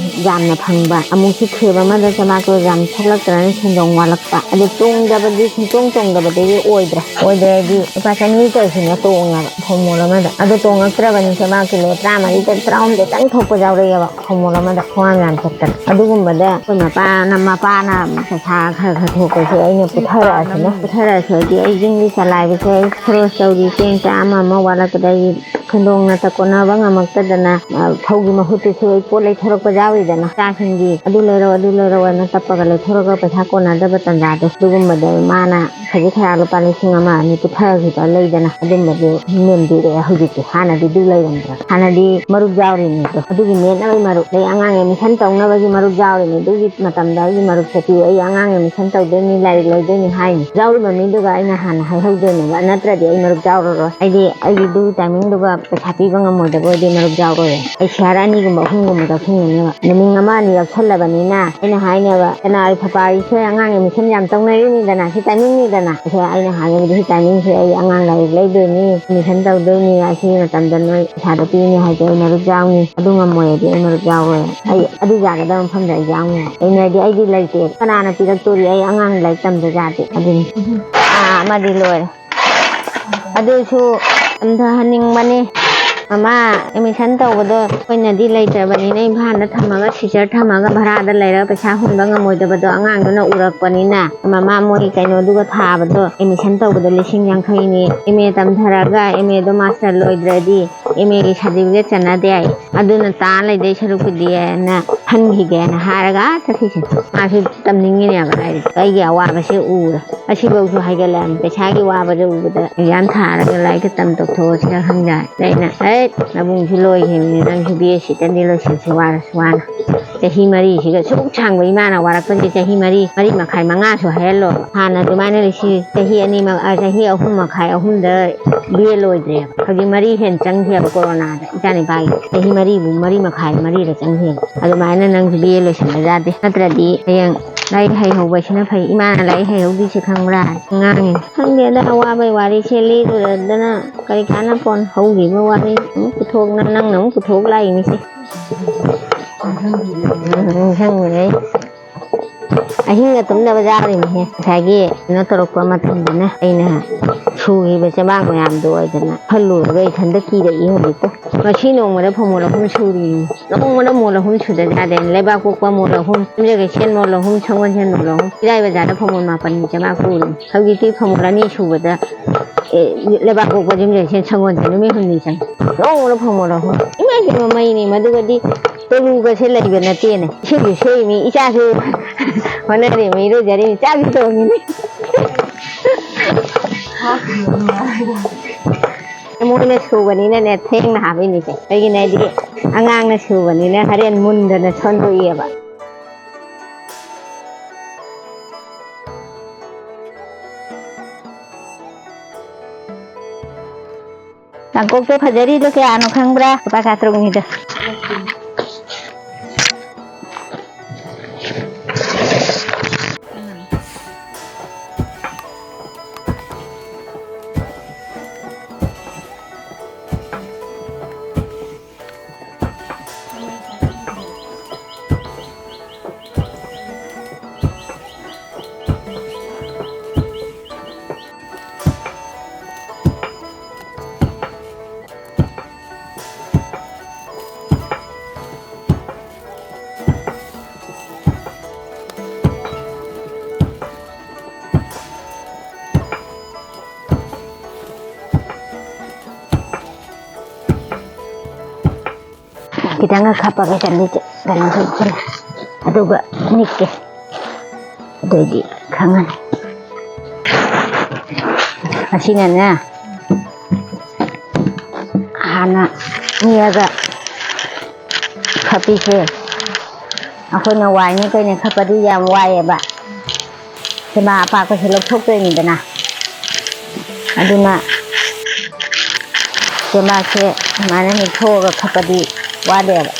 ꯌꯥꯝꯅ ꯐꯪꯕ, ꯑꯃꯨꯛꯁꯨ ꯊꯦꯕ ꯑꯃꯗ ꯆꯦꯕꯥꯛꯇꯣ ꯌꯥꯝ ꯊꯣꯛꯂꯛꯇ꯭ꯔꯅ ꯁꯦꯟꯗꯣꯡ ꯋꯥꯠꯂꯛꯄ꯫ ꯑꯗꯨ ꯇꯣꯡꯗꯕꯗꯤ, ꯁꯨꯡꯇꯣꯡ ꯇꯣꯡꯗꯕꯗꯒꯤ ꯑꯣꯏꯗ꯭ꯔꯦ꯫ ꯑꯣꯏꯗ꯭ꯔꯦ ꯍꯥꯏꯗꯤ ꯂꯨꯄꯥ ꯆꯅꯤ ꯇꯧꯔꯤꯁꯤꯅ ꯇꯣꯡꯉꯦꯕ ꯐꯧ ꯃꯣꯜ ꯑꯃꯗ꯫ ꯑꯗꯨ ꯇꯣꯡꯉꯛꯇ꯭ꯔꯕꯅꯤ, ꯆꯦꯕꯥꯛ ꯀꯤꯂꯣ ꯇꯔꯥꯃꯔꯤꯗ, ꯇꯔꯥꯍꯨꯝꯗꯣꯏꯇꯪ ꯊꯣꯛꯄ ꯌꯥꯎꯔꯛꯑꯦꯕ ꯐꯧ ꯃꯣꯜ ꯑꯃꯗ꯫ ꯈ꯭ꯋꯥꯡ ꯌꯥꯝ ꯆꯠꯇꯅ꯫ ꯑꯗꯨꯒꯨꯝꯕꯗ ꯑꯩꯈꯣꯏ ꯃꯄꯥꯅ, ꯃꯄꯥꯅ ꯄꯩꯁꯥ ꯈꯔ ꯈꯔ ꯊꯣꯛꯄꯁꯦ ꯑꯩꯅ ꯄꯨꯊꯔꯛꯑꯁꯤꯅ, ꯄꯨꯊꯔꯛꯑꯁꯨ ꯍꯥꯏꯗꯤ ꯑꯩ ꯌꯨꯝꯒꯤ ꯆꯂꯥꯏꯕꯁꯦ ꯑꯩ ꯈꯔ ꯇꯧꯔꯤ, ꯆꯦꯡ ꯆꯥꯛ ꯑꯃ ꯑꯃ ꯋꯥꯠꯂꯛꯄꯗ ꯑꯩ ꯁꯦꯟꯗꯣꯡ ꯅꯠꯇ ꯀꯣꯟꯅꯕ ꯉꯝꯃꯛꯇꯗꯅ, ꯑ, ꯐꯧꯒꯤ ꯃꯍꯨꯠꯇꯁꯨ ꯑꯩ ꯄꯣꯠ ꯂꯩꯊꯣꯔꯛꯄ ꯌꯥꯎꯔꯤꯗꯅ, ꯏꯆꯥꯁꯤꯡꯒꯤ "ꯑꯗꯨ ꯂꯩꯔꯛꯑꯣ, ꯑꯗꯨ ꯂꯩꯔꯛꯑꯣ" ꯍꯥꯏꯅ ꯇꯞꯄꯒ ꯂꯩꯊꯣꯔꯛꯑꯒ ꯄꯩꯁꯥ ꯀꯣꯟꯅꯗꯕ ꯇꯥꯟꯖꯥꯗꯣ, ꯑꯗꯨꯒꯨꯝꯕꯗꯣ ꯏꯃꯥꯅ ꯈꯖꯤꯛ ꯈꯔ ꯂꯨꯄꯥ ꯂꯤꯁꯤꯡ ꯑꯃ ꯑꯅꯤ ꯄꯨꯊꯈꯤꯕ ꯂꯩꯗꯅ, ꯑꯗꯨꯝꯕꯗꯨ ꯃꯦꯟꯕꯤꯔꯛꯑꯦ ꯍꯧꯖꯤꯛꯇꯤ꯫ ꯍꯥꯟꯅꯗꯤ ꯑꯗꯨ ꯂꯩꯔꯝꯗ꯭ꯔꯦ꯫ ꯍꯥꯟꯅꯗꯤ ꯃꯔꯨꯞ ꯌꯥꯎꯔꯤꯅꯤꯗꯣ, ꯑꯗꯨꯒꯤ ꯃꯦꯟꯅꯕꯒꯤ ꯃꯔꯨꯞ, ꯑꯗꯩ ꯑꯉꯥꯡ ꯑꯦꯗꯃꯤꯁꯟ ꯇꯧꯅꯕꯒꯤ ꯃꯔꯨꯞ ꯌꯥꯎꯔꯤꯅꯤ꯫ ꯑꯗꯨꯒꯤ ꯃꯇꯝꯗ ꯑꯩꯒꯤ ꯃꯔꯨꯞꯁꯦ ꯄꯤꯌꯨ, "ꯑꯩ ꯑꯉꯥꯡ ꯑꯦꯗꯃꯤꯁꯟ ꯇꯧꯗꯣꯏꯅꯤ, ꯂꯥꯏꯔꯤꯛ ꯂꯩꯗꯣꯏꯅꯤ" ꯍꯥꯏꯅꯤ꯫ ꯌꯥꯎꯔꯤꯕ ꯃꯤꯗꯨꯒ ꯑꯩꯅ ꯍꯥꯟꯅ ꯍꯥꯏꯍꯧꯗꯣꯏꯅꯦꯕ, ꯅꯠꯇ꯭ꯔꯗꯤ ꯑꯩ ꯃꯔꯨꯞ ꯌꯥꯎꯔꯔꯣꯏ꯫ ꯑꯩꯗꯤ ꯑꯩꯒꯤ ꯑꯗꯨꯒꯤ ꯇꯥꯏꯃꯤꯡꯗꯨꯒ ꯄꯩꯁꯥ ꯄꯤꯕ ꯉꯝꯃꯣꯏꯗꯕ ꯑꯣꯏꯔꯗꯤ ꯃꯔꯨꯞ ꯌꯥꯎꯔꯣꯏ꯫ ꯑꯩ ꯁꯤꯌꯥꯔ ꯑꯅꯤꯒꯨꯝꯕ, ꯑꯍꯨꯝꯒꯨꯝꯕ ꯂꯧꯁꯤꯟꯒꯅꯦꯕ꯫ ꯅꯨꯃꯤꯠ ꯑꯃ ꯑꯅꯤ ꯌꯥꯎꯁꯜꯂꯕꯅꯤꯅ ꯑꯩꯅ ꯍꯥꯏꯅꯦꯕ, "ꯖꯅꯋꯥꯔꯤ ꯐꯦꯕ꯭ꯔꯨꯋꯥꯔꯤꯁꯦ ꯑꯉꯥꯡ ꯑꯦꯗꯃꯤꯁꯟ ꯌꯥꯝ ꯇꯧꯅꯔꯤꯅꯤꯗꯅ, ꯁꯤ ꯇꯥꯏꯃꯤꯡꯅꯤꯗꯅ"꯫ ꯑꯩꯁꯦ ꯑꯩꯅ ꯍꯥꯏꯅꯕꯗꯤ, "ꯁꯤ ꯇꯥꯏꯃꯤꯡꯁꯦ ꯑꯩ ꯑꯉꯥꯡ ꯂꯥꯏꯔꯤꯛ ꯂꯩꯗꯣꯏꯅꯤ, ꯑꯦꯗꯃꯤꯁꯟ ꯇꯧꯗꯣꯏꯅꯤ, ꯑꯁꯤ ꯃꯇꯝꯗ ꯅꯣꯏ ꯄꯩꯁꯥꯗꯣ ꯄꯤꯅꯤ ꯍꯥꯏꯗꯤ ꯑꯩ ꯃꯔꯨꯞ ꯌꯥꯎꯅꯤ, ꯑꯗꯨ ꯉꯝꯃꯣꯏ ꯍꯥꯏꯗꯤ ꯑꯩ ꯃꯔꯨꯞ ꯌꯥꯎꯔꯣꯏ, ꯑꯩ ꯑꯗꯨ ꯌꯥꯒꯗꯕ ꯃꯐꯝꯗ ꯑꯩ ꯌꯥꯎꯅꯤ"꯫ ꯑꯩꯅꯗꯤ ꯑꯩꯗꯤ ꯂꯩꯇꯦ, ꯀꯅꯥꯅ ꯄꯤꯔꯛꯇꯣꯔꯤ, ꯑꯩ ꯑꯉꯥꯡ ꯂꯥꯏꯔꯤꯛ ꯇꯝꯗ ꯌꯥꯗꯦ꯫ ꯑꯗꯨꯅꯤ꯫ ꯑꯥ, ꯑꯃꯗꯤ ꯂꯣꯏꯔꯦ꯫ ꯑꯗꯨꯁꯨ ꯇꯝꯊꯍꯟꯅꯤꯡꯕꯅꯤ꯫ ꯃꯃꯥ, ꯑꯦꯗꯃꯤꯁꯟ ꯇꯧꯕꯗꯣ ꯑꯩꯈꯣꯏꯅꯗꯤ ꯂꯩꯇ꯭ꯔꯕꯅꯤꯅ ꯏꯝꯐꯥꯜꯗ ꯊꯝꯃꯒ, ꯁꯤꯁꯇꯔ ꯊꯝꯃꯒ ꯚꯔꯥꯗ ꯂꯩꯔꯒ ꯄꯩꯁꯥ ꯍꯨꯟꯕ ꯉꯝꯃꯣꯏꯗꯕꯗꯣ ꯑꯉꯥꯡꯗꯨꯅ ꯎꯔꯛꯄꯅꯤꯅ, ꯃꯃꯥ ꯃꯣꯏ ꯀꯩꯅꯣꯗꯨꯒ ꯊꯥꯕꯗꯣ, ꯑꯦꯗꯃꯤꯁꯟ ꯇꯧꯕꯗꯣ ꯂꯤꯁꯤꯡ ꯌꯥꯡꯈꯩꯅꯤ꯫ ꯑꯦꯝ ꯑꯦ ꯇꯝꯊꯔꯒ ꯑꯦꯝ ꯑꯦꯗꯣ ꯃꯥꯁꯇꯔ ꯂꯣꯏꯗ꯭ꯔꯗꯤ ꯑꯦꯝ ꯑꯦꯒꯤ ꯁꯥꯔꯇꯤꯐꯤꯀꯦꯠ ꯆꯟꯅꯗꯦ ꯍꯥꯏ꯫ ꯑꯗꯨꯅ ꯇꯥ ꯂꯩꯗꯣꯏ ꯁꯔꯨꯛꯄꯨꯗꯤ ꯍꯥꯏꯅ ꯈꯟꯈꯤꯒꯦꯅ ꯍꯥꯏꯔꯒ ꯑꯥ ꯆꯠꯈꯤꯁꯦ꯫ ꯃꯥꯁꯨ ꯇꯝꯅꯤꯡꯉꯤꯅꯦꯕ ꯂꯥꯏꯔꯤꯛ꯫ ꯑꯩꯒꯤ ꯑꯋꯥꯕꯁꯦ ꯎꯔꯦ꯫ ꯑꯁꯤꯐꯥꯎꯁꯨ ꯍꯥꯏꯒꯠꯂꯛꯑꯕꯅꯤ꯫ ꯄꯩꯁꯥꯒꯤ ꯋꯥꯕꯗ ꯎꯕꯗ ꯑꯦꯛꯖꯥꯝ ꯊꯥꯔꯒ ꯂꯥꯏꯔꯤꯛꯇ ꯇꯝ ꯇꯧꯊꯣꯛꯑꯁꯤꯔ ꯈꯪꯗꯦ꯫ ꯑꯗ ꯑꯩꯅ, "ꯑꯦ, ꯅꯕꯨꯡꯁꯨ ꯂꯣꯏꯈꯤꯕꯅꯤ, ꯅꯪꯁꯨ ꯕꯤ ꯑꯦꯁ ꯁꯤꯗꯗꯤ ꯂꯣꯏꯁꯤꯟꯁꯤ, ꯋꯥꯔꯁꯨ ꯋꯥꯅ꯫ ꯆꯍꯤ ꯃꯔꯤꯁꯤꯒ ꯁꯨꯛ ꯁꯥꯡꯕ ꯏꯃꯥꯅ ꯋꯥꯔꯛꯄꯁꯦ ꯆꯍꯤ ꯃꯔꯤ, ꯃꯔꯤ ꯃꯈꯥꯏ, ꯃꯉꯥꯁꯨ ꯍꯥꯏꯍꯜꯂꯣ꯫ ꯍꯥꯟꯅ ꯑꯗꯨꯃꯥꯏꯅ ꯂꯤꯁꯤꯡ, ꯆꯍꯤ ꯑꯅꯤ ꯃ-, ꯑ, ꯆꯍꯤ ꯑꯍꯨꯝ ꯃꯈꯥꯏ, ꯑꯍꯨꯝꯗ ꯕꯤ ꯑꯦ ꯂꯣꯏꯗ꯭ꯔꯦꯕ꯫ ꯍꯧꯖꯤꯛ ꯃꯔꯤ ꯍꯦꯟꯅ ꯆꯪꯈ꯭ꯔꯦꯕ ꯀꯣꯔꯣꯅꯥꯗ꯫ ꯏꯆꯥꯅꯤꯄꯥꯒꯤ ꯆꯍꯤ ꯃꯔꯤꯕꯨ, ꯃꯔꯤ ꯃꯈꯥꯏ, ꯃꯔꯤꯗ ꯆꯪꯈ꯭ꯔꯦꯕ꯫ ꯑꯗꯨꯃꯥꯏꯅ ꯅꯪꯁꯨ ꯕꯤ ꯑꯦ ꯂꯣꯏꯁꯤꯟꯕ ꯌꯥꯗꯦ꯫ ꯅꯠꯇ꯭ꯔꯗꯤ ꯍꯌꯦꯡ ꯂꯥꯏꯔꯤꯛ ꯍꯩꯍꯧꯕꯁꯤꯅ ꯐꯩ꯫ ꯏꯃꯥꯅ ꯂꯥꯏꯔꯤꯛ ꯍꯩꯍꯧꯗ꯭ꯔꯤꯁꯦ ꯈꯪꯕ꯭ꯔꯥ?" ꯉꯥꯡꯉꯤ꯫ ꯈꯪꯗꯦꯗ, ꯑꯋꯥꯕꯩ ꯋꯥꯔꯤꯁꯦ ꯂꯤꯔꯨꯔꯗꯅ ꯀꯔꯤ ꯀꯥꯟꯅꯄꯣꯟ? ꯍꯧꯈꯤꯕ ꯋꯥꯔꯤ ꯑꯃꯨꯛ ꯄꯨꯊꯣꯛꯅ, ꯅꯪꯅ ꯑꯃꯨꯛ ꯄꯨꯊꯣꯛ ꯂꯥꯛꯏꯅꯤꯁꯦ꯫ ꯅꯤꯡꯁꯤꯡꯉꯨꯔꯦ꯫ ꯑꯍꯤꯡꯒ ꯇꯨꯝꯗꯕ ꯌꯥꯎꯔꯤꯅꯤꯍꯦ꯫ ꯉꯁꯥꯏꯒꯤ ꯀꯩꯅꯣ ꯇꯧꯔꯛꯄ ꯃꯇꯝꯗꯅꯦ, ꯑꯩꯅ ꯁꯨꯈꯤꯕ ꯆꯦꯕꯥꯡ ꯃꯌꯥꯝꯗꯣ ꯑꯣꯏꯗꯅ ꯈꯜꯂꯨꯔꯒ ꯏꯊꯟꯇ ꯀꯤꯔꯛꯏ ꯍꯧꯖꯤꯛꯇ꯫ ꯉꯁꯤ ꯅꯣꯡꯃꯗ ꯐꯧꯃꯣꯜ ꯑꯍꯨꯝ ꯁꯨꯔꯤꯅꯤ꯫ ꯅꯣꯡꯃꯗ ꯃꯣꯜ ꯑꯍꯨꯝ ꯁꯨꯗ ꯌꯥꯗꯦ꯫ ꯂꯩꯕꯥꯛꯄꯣꯛꯄ ꯃꯣꯜ ꯑꯍꯨꯝ, ꯌꯨꯝꯖꯀꯩꯁꯦꯟ ꯃꯣꯜ ꯑꯍꯨꯝ, ꯁꯪꯒꯣꯜꯁꯦꯟ ꯃꯣꯜ ꯑꯍꯨꯝ, ꯏꯔꯥꯏ ꯕꯖꯥꯔꯗ ꯐꯧꯃꯣꯜ ꯃꯥꯄꯟꯒꯤ ꯆꯦꯕꯥꯡ ꯄꯨꯔꯤꯅꯤ꯫ ꯍꯧꯖꯤꯛꯇꯤ ꯐꯧꯃꯣꯜ ꯑꯅꯤ ꯁꯨꯕꯗ ꯑꯦ, ꯂꯩꯕꯥꯛ ꯄꯣꯛꯄ ꯌꯨꯝꯁꯦ ꯁꯪꯒꯣꯜꯁꯦ ꯅꯨꯃꯤꯠ ꯍꯨꯝꯅꯤ ꯆꯪꯉꯤ꯫ ꯅꯣꯡꯃꯗ ꯐꯪꯕ ꯂꯧꯍꯧ꯫ ꯏꯃꯥꯏ ꯄꯦꯝꯃ, ꯃꯩꯅꯤ ꯃꯗꯨꯒꯗꯤ꯫ ꯇꯣꯂꯨꯒꯁꯦ ꯂꯩꯕ ꯅꯠꯇꯦꯅꯦ꯫ ꯏꯁꯤꯡꯁꯨ ꯁꯣꯛꯏꯃꯤ, ꯏꯆꯥꯁꯨ ꯍꯣꯠꯅꯔꯤꯃꯤ, ꯏꯔꯨꯖꯔꯤꯃꯤ, ꯆꯥꯛꯁꯨ ꯊꯣꯡꯉꯤꯃꯤ꯫ ꯃꯣꯏꯅ ꯁꯨꯕꯅꯤꯅꯅꯦ, ꯊꯦꯡꯅ ꯍꯥꯞꯄꯤꯅꯤꯁꯦ꯫ ꯀꯩꯒꯤꯅꯣ ꯍꯥꯏꯗꯤ, ꯑꯉꯥꯡꯅ ꯁꯨꯕꯅꯤꯅ ꯍꯣꯔꯦꯟ ꯃꯨꯟꯗꯅ ꯁꯣꯟꯗꯣꯛꯏꯑꯕ꯫ ꯇꯥꯡꯀꯣꯛꯇꯣ ꯐꯖꯔꯤꯗꯣ ꯀꯌꯥꯅꯣ ꯈꯪꯕ꯭ꯔꯥ? ꯂꯨꯄꯥ ꯆꯥꯇ꯭ꯔꯨꯛꯅꯤꯗꯣ꯫ ꯈꯤꯇꯪꯒ ꯈꯞꯄꯒ ꯆꯠꯂꯤꯁꯦ, ꯀꯩꯅꯣ ꯇꯧꯁꯤꯜꯂꯦ꯫ ꯑꯗꯨꯒ ꯅꯤꯛꯀꯦ꯫ ꯑꯗꯨꯑꯣꯏꯗꯤ ꯈꯪꯉꯅꯤ꯫ ꯑꯁꯤꯅꯅꯦ, ꯍꯥꯟꯅ ꯅꯤꯛꯑꯒ ꯈꯞꯄꯤꯁꯦ꯫ ꯑꯩꯈꯣꯏꯅ ꯋꯥꯏꯅꯦ ꯀꯩꯅꯦ ꯈꯞꯄꯗꯤ ꯌꯥꯝ ꯋꯥꯏꯑꯦꯕ꯫ ꯁꯦꯝꯕꯥ ꯑꯄꯥꯛꯄꯁꯦ ꯂꯧꯊꯣꯛꯇꯣꯏꯅꯤꯗꯅ꯫ ꯑꯗꯨꯅ ꯁꯦꯝꯕꯥꯁꯦ ꯁꯨꯃꯥꯏꯅ ꯅꯤꯛꯊꯣꯛꯑꯒ ꯈꯞꯄꯗꯤ ꯋꯥꯗꯦꯕ꯫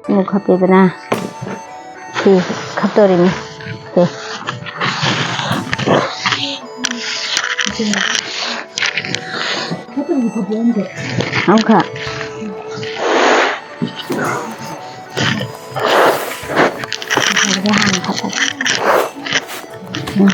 ꯑꯃꯨꯛ ꯈꯞꯄꯦꯗꯅ꯫ ꯁꯤ ꯈꯞꯇꯧꯔꯤꯅꯤ꯫ ꯁꯦ꯫ ꯑꯃꯨꯛꯈꯛ꯫ ꯎꯝ꯫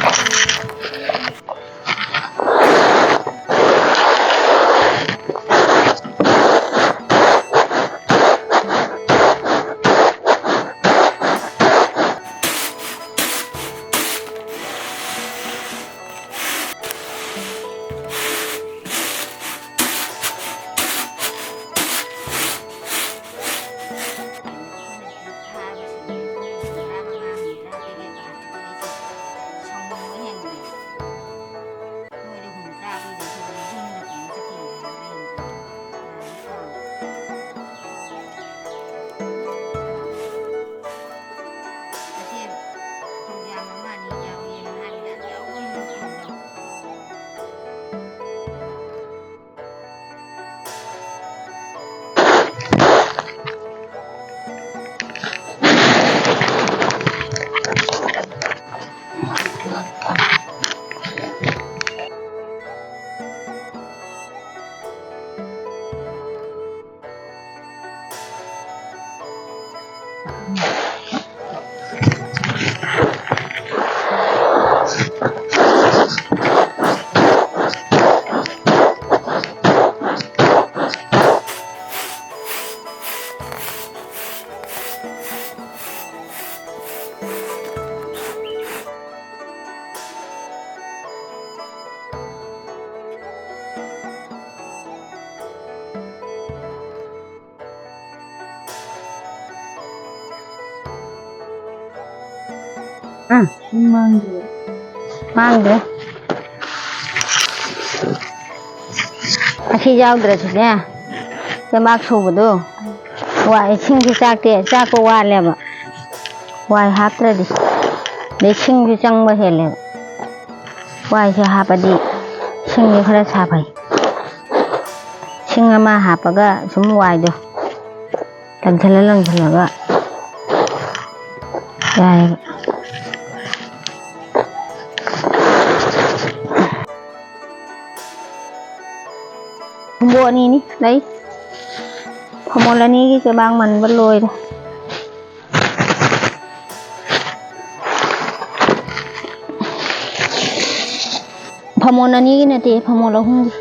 ꯑꯥ꯫ ꯃꯥꯡꯗ꯭ꯔꯦ꯫ ꯃꯥꯡꯗ꯭ꯔꯦ꯫ ꯑꯁꯤ ꯌꯥꯎꯗ꯭ꯔꯁꯨꯅꯦ, ꯂꯩꯕꯥꯛ ꯁꯨꯕꯗꯣ, ꯋꯥ-, ꯏꯁꯤꯡꯁꯨ ꯆꯥꯛꯇꯦ, ꯆꯥꯛꯄ ꯋꯥꯠꯂꯦꯕ꯫ ꯋꯥꯏ ꯍꯥꯞꯇ꯭ꯔꯗꯤ꯫ ꯑꯗꯩ ꯁꯤꯡꯁꯨ ꯆꯪꯕ ꯍꯦꯜꯂꯦꯕ꯫ ꯋꯥꯏꯁꯦ ꯍꯥꯞꯄꯗꯤ ꯁꯤꯡꯁꯦ ꯈꯔ ꯁꯥꯐꯩ꯫ ꯁꯤꯡ ꯑꯃ ꯍꯥꯞꯄꯒ ꯁꯨꯝ ꯋꯥꯏꯗꯣ ꯂꯪꯁꯤꯜꯂ ꯂꯪꯁꯤꯜꯂꯒ ꯌꯥꯏꯑꯕ꯫ ꯈꯣꯡꯕꯣ ꯑꯅꯤꯅꯤ ꯂꯩ꯫ ꯐꯃꯣꯜ ꯑꯅꯤꯒꯤ ꯆꯦꯕꯥꯡ ꯃꯟꯕ ꯂꯣꯏꯔꯦ꯫ ꯐꯃꯣꯜ ꯑꯅꯤꯒꯤ ꯅꯠꯇꯦ, ꯐꯃꯣꯜ ꯑꯍꯨꯝꯒꯤ꯫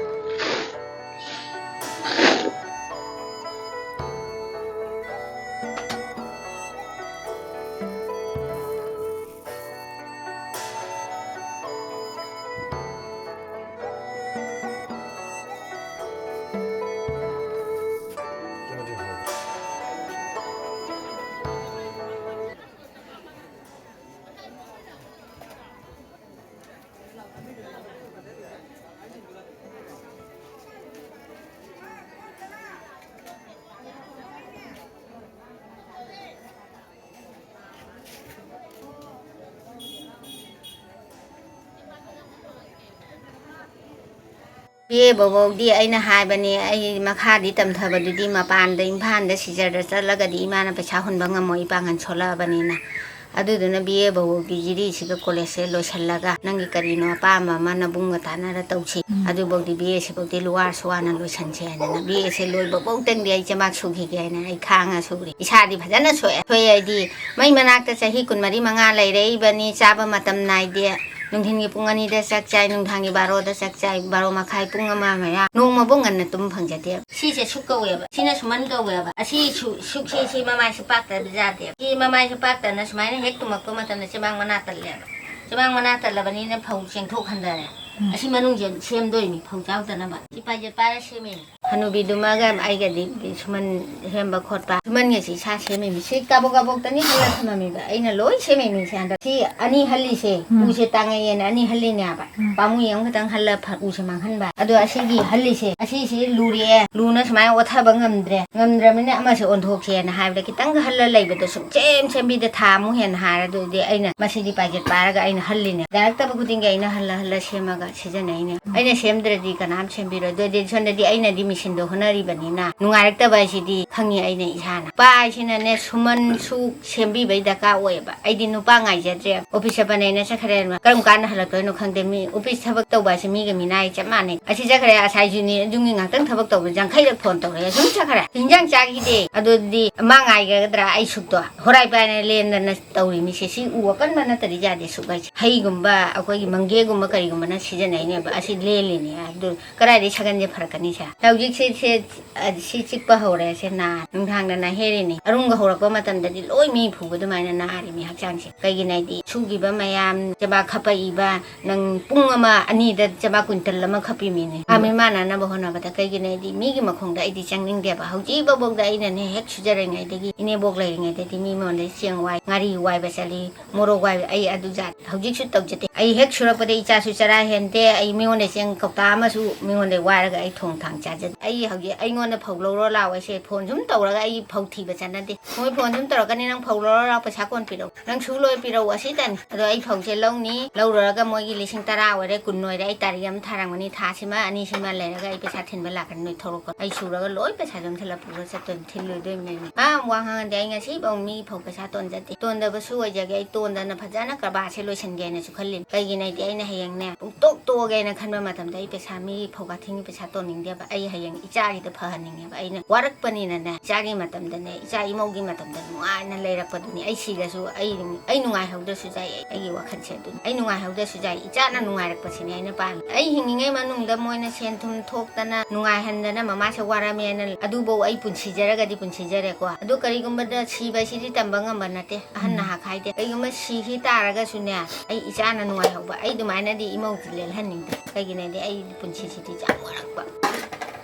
ꯕꯤ ꯑꯦ ꯐꯥꯎꯕꯗꯤ ꯑꯩꯅ ꯍꯥꯏꯕꯅꯦ, ꯑꯩ ꯃꯈꯥꯗꯤ ꯇꯝꯊꯕꯗꯨꯗꯤ ꯃꯄꯥꯟꯗ, ꯏꯝꯐꯥꯜꯗ ꯁꯤꯖꯔꯗ ꯆꯠꯂꯒꯗꯤ ꯏꯃꯥꯅ ꯄꯩꯁꯥ ꯍꯨꯟꯕ ꯉꯝꯃꯣꯏ, ꯏꯄꯥꯡꯒꯜ ꯁꯣꯜꯂꯛꯑꯕꯅꯤꯅ꯫ ꯑꯗꯨꯗꯨꯅ ꯕꯤ ꯑꯦ ꯐꯥꯎꯕꯒꯤ ꯖꯤꯔꯤꯁꯤꯒ ꯀꯣꯂꯦꯖꯁꯦ ꯂꯣꯏꯁꯤꯜꯂꯒ ꯅꯪꯒꯤ ꯀꯔꯤꯅꯣ ꯑꯄꯥꯝꯕ ꯑꯃ ꯅꯕꯨꯡꯒ ꯇꯥꯟꯅꯔ ꯇꯧꯁꯤ꯫ ꯎꯝ꯫ ꯑꯗꯨꯐꯥꯎꯗꯤ ꯕꯤ ꯑꯦꯁꯤꯐꯥꯎꯗꯤ ꯂꯨꯋꯥꯔꯁꯨ ꯋꯥꯅ ꯂꯣꯏꯁꯟꯁꯦ ꯍꯥꯏꯗꯅ ꯕꯤ ꯑꯦꯁꯦ ꯂꯣꯏꯕꯐꯧꯇꯪꯗꯤ ꯑꯩ ꯆꯦꯕꯥꯛ ꯁꯨꯈꯤꯒꯦ ꯍꯥꯏꯅ ꯑꯩ ꯈꯥꯡꯉ ꯁꯨꯔꯤ꯫ ꯏꯁꯥꯗꯤ ꯐꯖꯅ ꯁꯣꯛꯑꯦ꯫ ꯁꯣꯛꯑꯦ ꯍꯥꯏꯗꯤ ꯃꯩ ꯃꯅꯥꯛꯇ ꯆꯍꯤ ꯀꯨꯟꯃꯔꯤ ꯃꯉꯥ ꯂꯩꯔꯛꯏꯕꯅꯤ, ꯆꯥꯕ ꯃꯇꯝ ꯅꯥꯏꯗꯦ꯫ ꯅꯨꯡꯊꯤꯟꯒꯤ ꯄꯨꯡ ꯑꯅꯤꯗ ꯆꯥꯛ ꯆꯥꯏ, ꯅꯨꯡꯗꯥꯡꯒꯤ ꯕꯥꯔꯣꯗ ꯆꯥꯛ ꯆꯥꯏ, ꯕꯥꯔꯣ ꯃꯈꯥꯏ, ꯄꯨꯡ ꯑꯃ ꯃꯌꯥ, ꯅꯣꯡꯃꯕꯨ ꯉꯟꯅ ꯇꯨꯝ ꯐꯪꯖꯗꯦ꯫ ꯁꯤꯁꯦ ꯁꯨꯛ ꯀꯧꯋꯦꯕ꯫ ꯁꯤꯅ ꯁꯨꯃꯟ ꯀꯧꯋꯦꯕ꯫ ꯑꯁꯤ ꯁꯨ-, ꯁꯨꯛꯁꯤ, ꯁꯤ ꯃꯃꯥꯏꯁꯤ ꯄꯥꯛꯇꯕ ꯌꯥꯗꯦꯕ꯫ ꯁꯤ ꯃꯃꯥꯏꯁꯤ ꯄꯥꯛꯇꯅ ꯁꯨꯃꯥꯏꯅ ꯍꯦꯛ ꯇꯨꯝꯃꯛꯄ ꯃꯇꯝꯗ ꯆꯦꯕꯥꯡ ꯃꯅꯥ ꯇꯜꯂꯦꯕ꯫ ꯆꯦꯕꯥꯡ ꯃꯅꯥ ꯇꯜꯂꯕꯅꯤꯅ ꯐꯧ ꯆꯦꯡꯊꯣꯛ ꯍꯟꯊꯔꯦ꯫ ꯎꯝ꯫ ꯑꯁꯤ ꯃꯅꯨꯡꯁꯦ ꯁꯦꯝꯗꯣꯏꯅꯤ ꯐꯧ ꯆꯥꯎꯗꯅꯕ꯫ ꯁꯤ ꯄꯥꯏꯖꯦꯠ ꯄꯥꯏꯔ ꯁꯦꯝꯃꯤꯅꯤ꯫ ꯍꯅꯨꯕꯤꯗꯨꯃꯒ ꯑꯩꯒꯗꯤ ꯁꯨꯃꯟ ꯁꯦꯝꯕ ꯈꯣꯠꯄ꯫ ꯁꯨꯃꯟꯒꯁꯤ ꯏꯁꯥ ꯁꯦꯝꯃꯤꯅꯤ꯫ ꯁꯤ ꯀꯥꯕꯣꯛ ꯀꯥꯕꯣꯛꯇꯅꯤ ꯍꯜꯂ ꯊꯝꯃꯝꯃꯤꯕ꯫ ꯑꯩꯅ ꯂꯣꯏ ꯁꯦꯝꯃꯤꯅꯤ ꯁꯤ ꯍꯟꯗꯛ꯫ ꯁꯤ ꯑꯅꯤ ꯍꯜꯂꯤꯁꯦ, ꯎꯝ꯫ ꯎꯁꯦ ꯇꯥꯡꯉꯛꯑꯦꯅ ꯑꯅꯤ ꯍꯜꯂꯤꯅꯦ ꯍꯥꯏꯕ꯫ ꯎꯝ꯫ ꯄꯥꯝꯃꯨꯏ ꯑꯃꯈꯛꯇꯪ ꯍꯜꯂ ꯐ-, ꯎꯁꯦ ꯃꯥꯡꯍꯟꯕ꯫ ꯑꯗꯣ ꯑꯁꯤꯒꯤ ꯍꯜꯂꯤꯁꯦ, ꯑꯁꯤꯁꯤ ꯂꯨꯔꯛꯑꯦ꯫ ꯂꯨꯅ ꯁꯨꯃꯥꯏꯅ ꯑꯣꯠꯊꯕ ꯉꯝꯗ꯭ꯔꯦ꯫ ꯉꯝꯗ꯭ꯔꯕꯅꯤꯅ ꯑꯃꯁꯦ ꯑꯣꯟꯊꯣꯛꯁꯦꯅ ꯍꯥꯏꯕꯗ ꯈꯤꯇꯪꯒ ꯍꯜꯂ ꯂꯩꯕꯗꯣ ꯁꯨꯡꯁꯦꯝ ꯁꯦꯝꯕꯤꯗ ꯊꯥ ꯑꯃꯨꯛ ꯍꯦꯟꯅ ꯍꯥꯏꯔꯦ꯫ ꯑꯗꯨꯗꯤ ꯑꯩꯅ ꯃꯁꯤꯗꯤ ꯄꯥꯏꯖꯦꯠ ꯄꯥꯏꯔꯒ ꯑꯩꯅ ꯍꯜꯂꯤꯅꯦ꯫ ꯌꯥꯔꯛꯇꯕ ꯈꯨꯗꯤꯡꯒꯤ ꯑꯩꯅ ꯍꯜꯂ ꯍꯜꯂ ꯁꯦꯝꯃꯒ ꯁꯤꯖꯤꯟꯅꯩꯅꯦ꯫ ꯑꯩꯅ ꯁꯦꯝꯗ꯭ꯔꯗꯤ ꯀꯅꯥꯝ ꯁꯦꯝꯕꯤꯔꯣꯏ꯫ ꯑꯗꯨꯗꯤ ꯁꯣꯝꯗꯗꯤ ꯑꯩꯅꯗꯤ ꯃꯤꯁ ꯁꯤꯟꯗꯣꯛ ꯍꯣꯠꯅꯔꯤꯕꯅꯤꯅ ꯅꯨꯡꯉꯥꯏꯔꯛꯇꯕ ꯍꯥꯏꯁꯤꯗꯤ ꯈꯪꯉꯤ ꯑꯩꯅ ꯏꯁꯥꯅ꯫ ꯅꯨꯄꯥ ꯍꯥꯏꯁꯤꯅꯅꯦ ꯁꯨꯃꯟꯁꯨ ꯁꯦꯝꯕꯤꯕꯩ ꯗꯔꯀꯥꯔ ꯑꯣꯏꯌꯦꯕ꯫ ꯑꯩꯗꯤ ꯅꯨꯄꯥ ꯉꯥꯏꯖꯗ꯭ꯔꯦ꯫ ꯑꯣꯐꯤꯁ ꯆꯠꯄꯅꯦꯅ ꯆꯠꯈ꯭ꯔꯦ꯫ ꯀꯔꯝ ꯀꯥꯟꯗ ꯍꯜꯂꯛꯇꯣꯏꯅꯣ ꯈꯪꯗꯦ꯫ ꯃꯤ ꯑꯣꯐꯤꯁ ꯊꯕꯛ ꯇꯧꯕ ꯍꯥꯏꯁꯦ ꯃꯤꯒ ꯃꯤꯅꯥꯏ ꯆꯞ ꯃꯥꯟꯅꯩ꯫ ꯑꯁꯤ ꯆꯠꯈ꯭ꯔꯦ, ꯑꯁꯥꯏꯁꯨꯅꯤ, ꯑꯗꯨꯒꯤ ꯉꯥꯛꯇꯪ ꯊꯕꯛ ꯇꯧꯕ ꯌꯥꯡꯈꯩꯔꯛ ꯐꯣꯟ ꯇꯧꯔꯛꯑꯦ꯫ ꯁꯨꯝ ꯆꯠꯈ꯭ꯔꯦ꯫ ꯍꯤꯟꯖꯥꯡ ꯆꯥꯈꯤꯗꯦ꯫ ꯑꯗꯨꯗꯤ ꯃꯥ ꯉꯥꯏꯒꯗ꯭ꯔꯥ ꯑꯩ ꯁꯨꯛꯇꯣ? ꯍꯣꯔꯥꯏ ꯄꯥꯏꯅ ꯂꯦꯟꯗꯅ ꯇꯧꯔꯤꯅꯤꯁꯦ꯫ ꯁꯤ ꯎ ꯑꯀꯟꯕ ꯅꯠꯇ꯭ꯔꯗꯤ ꯌꯥꯗꯦ ꯁꯨꯛ ꯍꯥꯏꯁꯦ꯫ ꯍꯩꯒꯨꯝꯕ ꯑꯩꯈꯣꯏꯒꯤ ꯃꯪꯒꯦꯒꯨꯝꯕ ꯀꯔꯤꯒꯨꯝꯕꯅ ꯁꯤꯖꯤꯟꯅꯩꯅꯦꯕ꯫ ꯑꯁꯤ ꯂꯦꯜꯂꯤꯅꯦ꯫ ꯑꯗꯨ ꯀꯗꯥꯏꯗꯒꯤ ꯁꯒꯟꯁꯦ ꯐꯔꯛꯀꯅꯤ ꯁꯦ? ꯍꯧꯖꯤꯛꯁꯦ ꯁꯦ, ꯑ, ꯁꯤ ꯆꯤꯛꯄ ꯍꯧꯔꯦ꯫ ꯁꯦ ꯅꯥ, ꯅꯨꯡꯗꯥꯡꯗ ꯅꯥꯍꯦꯔꯤꯅꯤ꯫ ꯑꯔꯨꯝꯒ ꯍꯧꯔꯛꯄ ꯃꯇꯝꯗꯗꯤ ꯂꯣꯏ ꯃꯤ ꯐꯨꯕ ꯑꯗꯨꯃꯥꯏꯅ ꯅꯥꯔꯤꯅꯤ ꯍꯛꯆꯥꯡꯁꯦ꯫ ꯀꯩꯒꯤꯅꯣ ꯍꯥꯏꯗꯤ ꯁꯨꯈꯤꯕ ꯃꯌꯥꯝ, ꯆꯦꯕꯥꯛ ꯈꯞꯄꯛꯏꯕ, ꯅꯪ ꯄꯨꯡ ꯑꯃ ꯑꯅꯤꯗ ꯆꯦꯕꯥꯛ ꯀꯨꯏꯟꯇꯜ ꯑꯃ ꯈꯞꯄꯤꯃꯤꯅꯤ꯫ ꯃꯥ ꯃꯤꯃꯥꯟꯅꯅꯕ ꯍꯣꯠꯅꯕꯗ꯫ ꯀꯩꯒꯤꯅꯣ ꯍꯥꯏꯗꯤ ꯃꯤꯒꯤ ꯃꯈꯣꯡꯗ ꯑꯩꯗꯤ ꯆꯪꯅꯤꯡꯗꯦꯕ꯫ ꯍꯧꯖꯤꯛ ꯐꯥꯎꯕꯗ ꯑꯩꯅꯅꯦ ꯍꯦꯛ ꯁꯨꯖꯔꯤꯉꯩꯗꯒꯤ, ꯏꯅꯦꯕꯣꯛ ꯂꯩꯔꯤꯉꯩꯗꯗꯤ ꯃꯤꯉꯣꯟꯗ ꯆꯦꯡ ꯋꯥꯏ, ꯉꯥꯔꯤ ꯋꯥꯏꯕ ꯆꯠꯂꯤ, ꯃꯣꯔꯣꯛ ꯋꯥꯏꯕ, ꯑꯩ ꯑꯗꯨ ꯖꯥꯠ ꯍꯧꯖꯤꯛꯁꯨ ꯇꯧꯖꯗꯦ꯫ ꯑꯩ ꯍꯦꯛ ꯁꯨꯔꯛꯄꯗ ꯏꯆꯥꯁꯨ ꯆꯔꯥ ꯍꯦꯟꯗꯦ꯫ ꯑꯩ ꯃꯤꯉꯣꯟꯗ ꯆꯦꯡ ꯀꯧꯇꯥ ꯑꯃꯁꯨ ꯃꯤꯉꯣꯟꯗ ꯋꯥꯏꯔꯒ ꯑꯩ ꯊꯣꯡ ꯊꯥꯡ ꯆꯥꯖꯗꯦ꯫ ꯑꯩ ꯍꯧꯖꯤꯛ ꯑꯩꯉꯣꯟꯗ ꯐꯧ ꯂꯧꯔꯣ ꯂꯥꯛꯑꯣ ꯍꯥꯏꯁꯦ ꯐꯣꯟ ꯁꯨꯝ ꯇꯧꯔꯒ ꯑꯩ ꯐꯧ ꯊꯤꯕ ꯆꯠꯅꯗꯦ꯫ ꯃꯣꯏ ꯐꯣꯟ ꯁꯨꯝ ꯇꯧꯔꯛꯀꯅꯤ, "ꯅꯪ ꯐꯧ ꯂꯧꯔꯣ ꯂꯥꯛꯑꯣ, ꯄꯩꯁꯥ ꯀꯣꯟ ꯄꯤꯔꯛꯎ, ꯅꯪ ꯁꯨ ꯂꯣꯏ ꯄꯤꯔꯛꯎ", ꯑꯁꯤꯇꯅꯤ꯫ ꯑꯗꯣ ꯑꯩ ꯐꯧꯁꯦ ꯂꯧꯅꯤ, ꯂꯧꯔꯨꯔꯒ ꯃꯣꯏꯒꯤ ꯂꯤꯁꯤꯡ ꯇꯔꯥ ꯑꯣꯏꯔꯦ, ꯀꯨꯟ ꯑꯣꯏꯔꯦ, ꯑꯩ ꯇꯥꯔꯤꯛ ꯑꯃ ꯊꯥꯔꯝꯒꯅꯤ, ꯊꯥꯁꯤꯃ ꯑꯅꯤꯁꯤꯃ ꯂꯩꯔꯒ ꯑꯩ ꯄꯩꯁꯥ ꯊꯤꯟꯕ ꯂꯥꯛꯀꯅꯤ, ꯅꯣꯏ ꯊꯣꯛꯂꯛꯀꯅꯨ꯫ ꯑꯩ ꯁꯨꯔꯒ ꯂꯣꯏ ꯄꯩꯁꯥ ꯌꯣꯝꯁꯤꯜꯂ ꯄꯨꯔ ꯆꯠꯇꯣꯏꯅꯤ, ꯊꯤꯜꯂꯣꯏꯗꯣꯏꯅꯤ꯫ ꯃꯥ ꯋꯥ ꯉꯥꯡꯉꯗꯤ ꯑꯩ ꯉꯁꯤꯐꯥꯎ ꯃꯤ ꯐꯧ ꯄꯩꯁꯥ ꯇꯣꯟꯖꯗꯦ꯫ ꯇꯣꯟꯗꯕꯁꯨ ꯑꯣꯏꯖꯒꯦ, ꯑꯩ ꯇꯣꯟꯗꯅ ꯐꯖꯅ ꯀꯔꯕꯥꯔꯁꯦ ꯂꯣꯏꯁꯤꯟꯒꯦꯅ ꯈꯜꯂꯤꯅꯤ꯫ ꯀꯩꯒꯤꯅꯣ ꯍꯥꯏꯗꯤ ꯑꯩꯅ ꯍꯌꯦꯡꯅꯦ ꯄꯨꯡꯇꯣꯛ ꯇꯣꯛꯑꯒꯦꯅ ꯈꯟꯕ ꯃꯇꯝꯗ ꯑꯩ ꯄꯩꯁꯥ, ꯃꯤꯒꯤ ꯐꯧ ꯀꯥꯊꯤꯡꯒꯤ ꯄꯩꯁꯥ ꯇꯣꯟꯅꯤꯡꯗꯦꯕ꯫ ꯑꯩ ꯍꯌꯦꯡ ꯏꯆꯥꯒꯤꯗ ꯐꯍꯟꯅꯤꯡꯉꯦꯕ꯫ ꯑꯩꯅ ꯋꯥꯔꯛꯄꯅꯤꯅꯅꯦ, ꯏꯆꯥꯒꯤ ꯃꯇꯝꯗꯅꯦ, ꯏꯆꯥ ꯏꯃꯧꯒꯤ ꯃꯇꯝꯗ ꯅꯨꯡꯉꯥꯏꯅ ꯂꯩꯔꯛꯄꯗꯨꯅꯤ꯫ ꯑꯩ ꯁꯤꯔꯁꯨ ꯑꯩ, ꯑꯩ ꯅꯨꯡꯉꯥꯏꯍꯧꯗ꯭ꯔꯁꯨ ꯌꯥꯏ꯫ ꯑꯩ, ꯑꯩꯒꯤ ꯋꯥꯈꯜꯁꯦ ꯑꯗꯨꯅꯤ꯫ ꯑꯩ ꯅꯨꯡꯉꯥꯏꯍꯧꯗ꯭ꯔꯁꯨ ꯌꯥꯏ, ꯏꯆꯥꯅ ꯅꯨꯡꯉꯥꯏꯔꯛꯄꯁꯤꯅꯦ ꯑꯩꯅ ꯄꯥꯝꯃꯤ꯫ ꯑꯩ ꯍꯤꯡꯉꯤꯉꯩ ꯃꯅꯨꯡꯗ ꯃꯣꯏꯅ ꯁꯦꯟ ꯊꯨꯝ ꯊꯣꯛꯇꯅ ꯅꯨꯡꯉꯥꯏꯍꯟꯗꯅ ꯃꯃꯥꯁꯦ ꯋꯥꯔꯝꯃꯦꯅ ꯑꯗꯨꯐꯧ ꯑꯩ ꯄꯨꯟꯁꯤꯖꯔꯒꯗꯤ ꯄꯨꯟꯁꯤꯖꯔꯦꯀꯣ꯫ ꯑꯗꯨ ꯀꯔꯤꯒꯨꯝꯕꯗ ꯁꯤꯕ ꯍꯥꯏꯁꯤꯗꯤ ꯇꯝꯕ ꯉꯝꯕ ꯅꯠꯇꯦ꯫ ꯑꯍꯟ ꯎꯝ꯫ ꯅꯍꯥ ꯈꯥꯏꯗꯦ꯫ ꯀꯩꯒꯨꯝꯕ ꯁꯤꯈꯤ ꯇꯥꯔꯒꯁꯨꯅꯦ, ꯑꯩ ꯏꯆꯥꯅ ꯅꯨꯡꯉꯥꯏꯍꯧꯕ, ꯑꯩ ꯑꯗꯨꯃꯥꯏꯅꯗꯤ ꯏꯃꯧꯗꯤ ꯂꯦꯜꯍꯟꯅꯤꯡꯗꯦ꯫ ꯀꯩꯒꯤꯅꯣꯗꯤ ꯑꯩ ꯄꯨꯟꯁꯤꯁꯤꯗꯤ ꯌꯥꯝ ꯋꯥꯔꯛꯄ꯫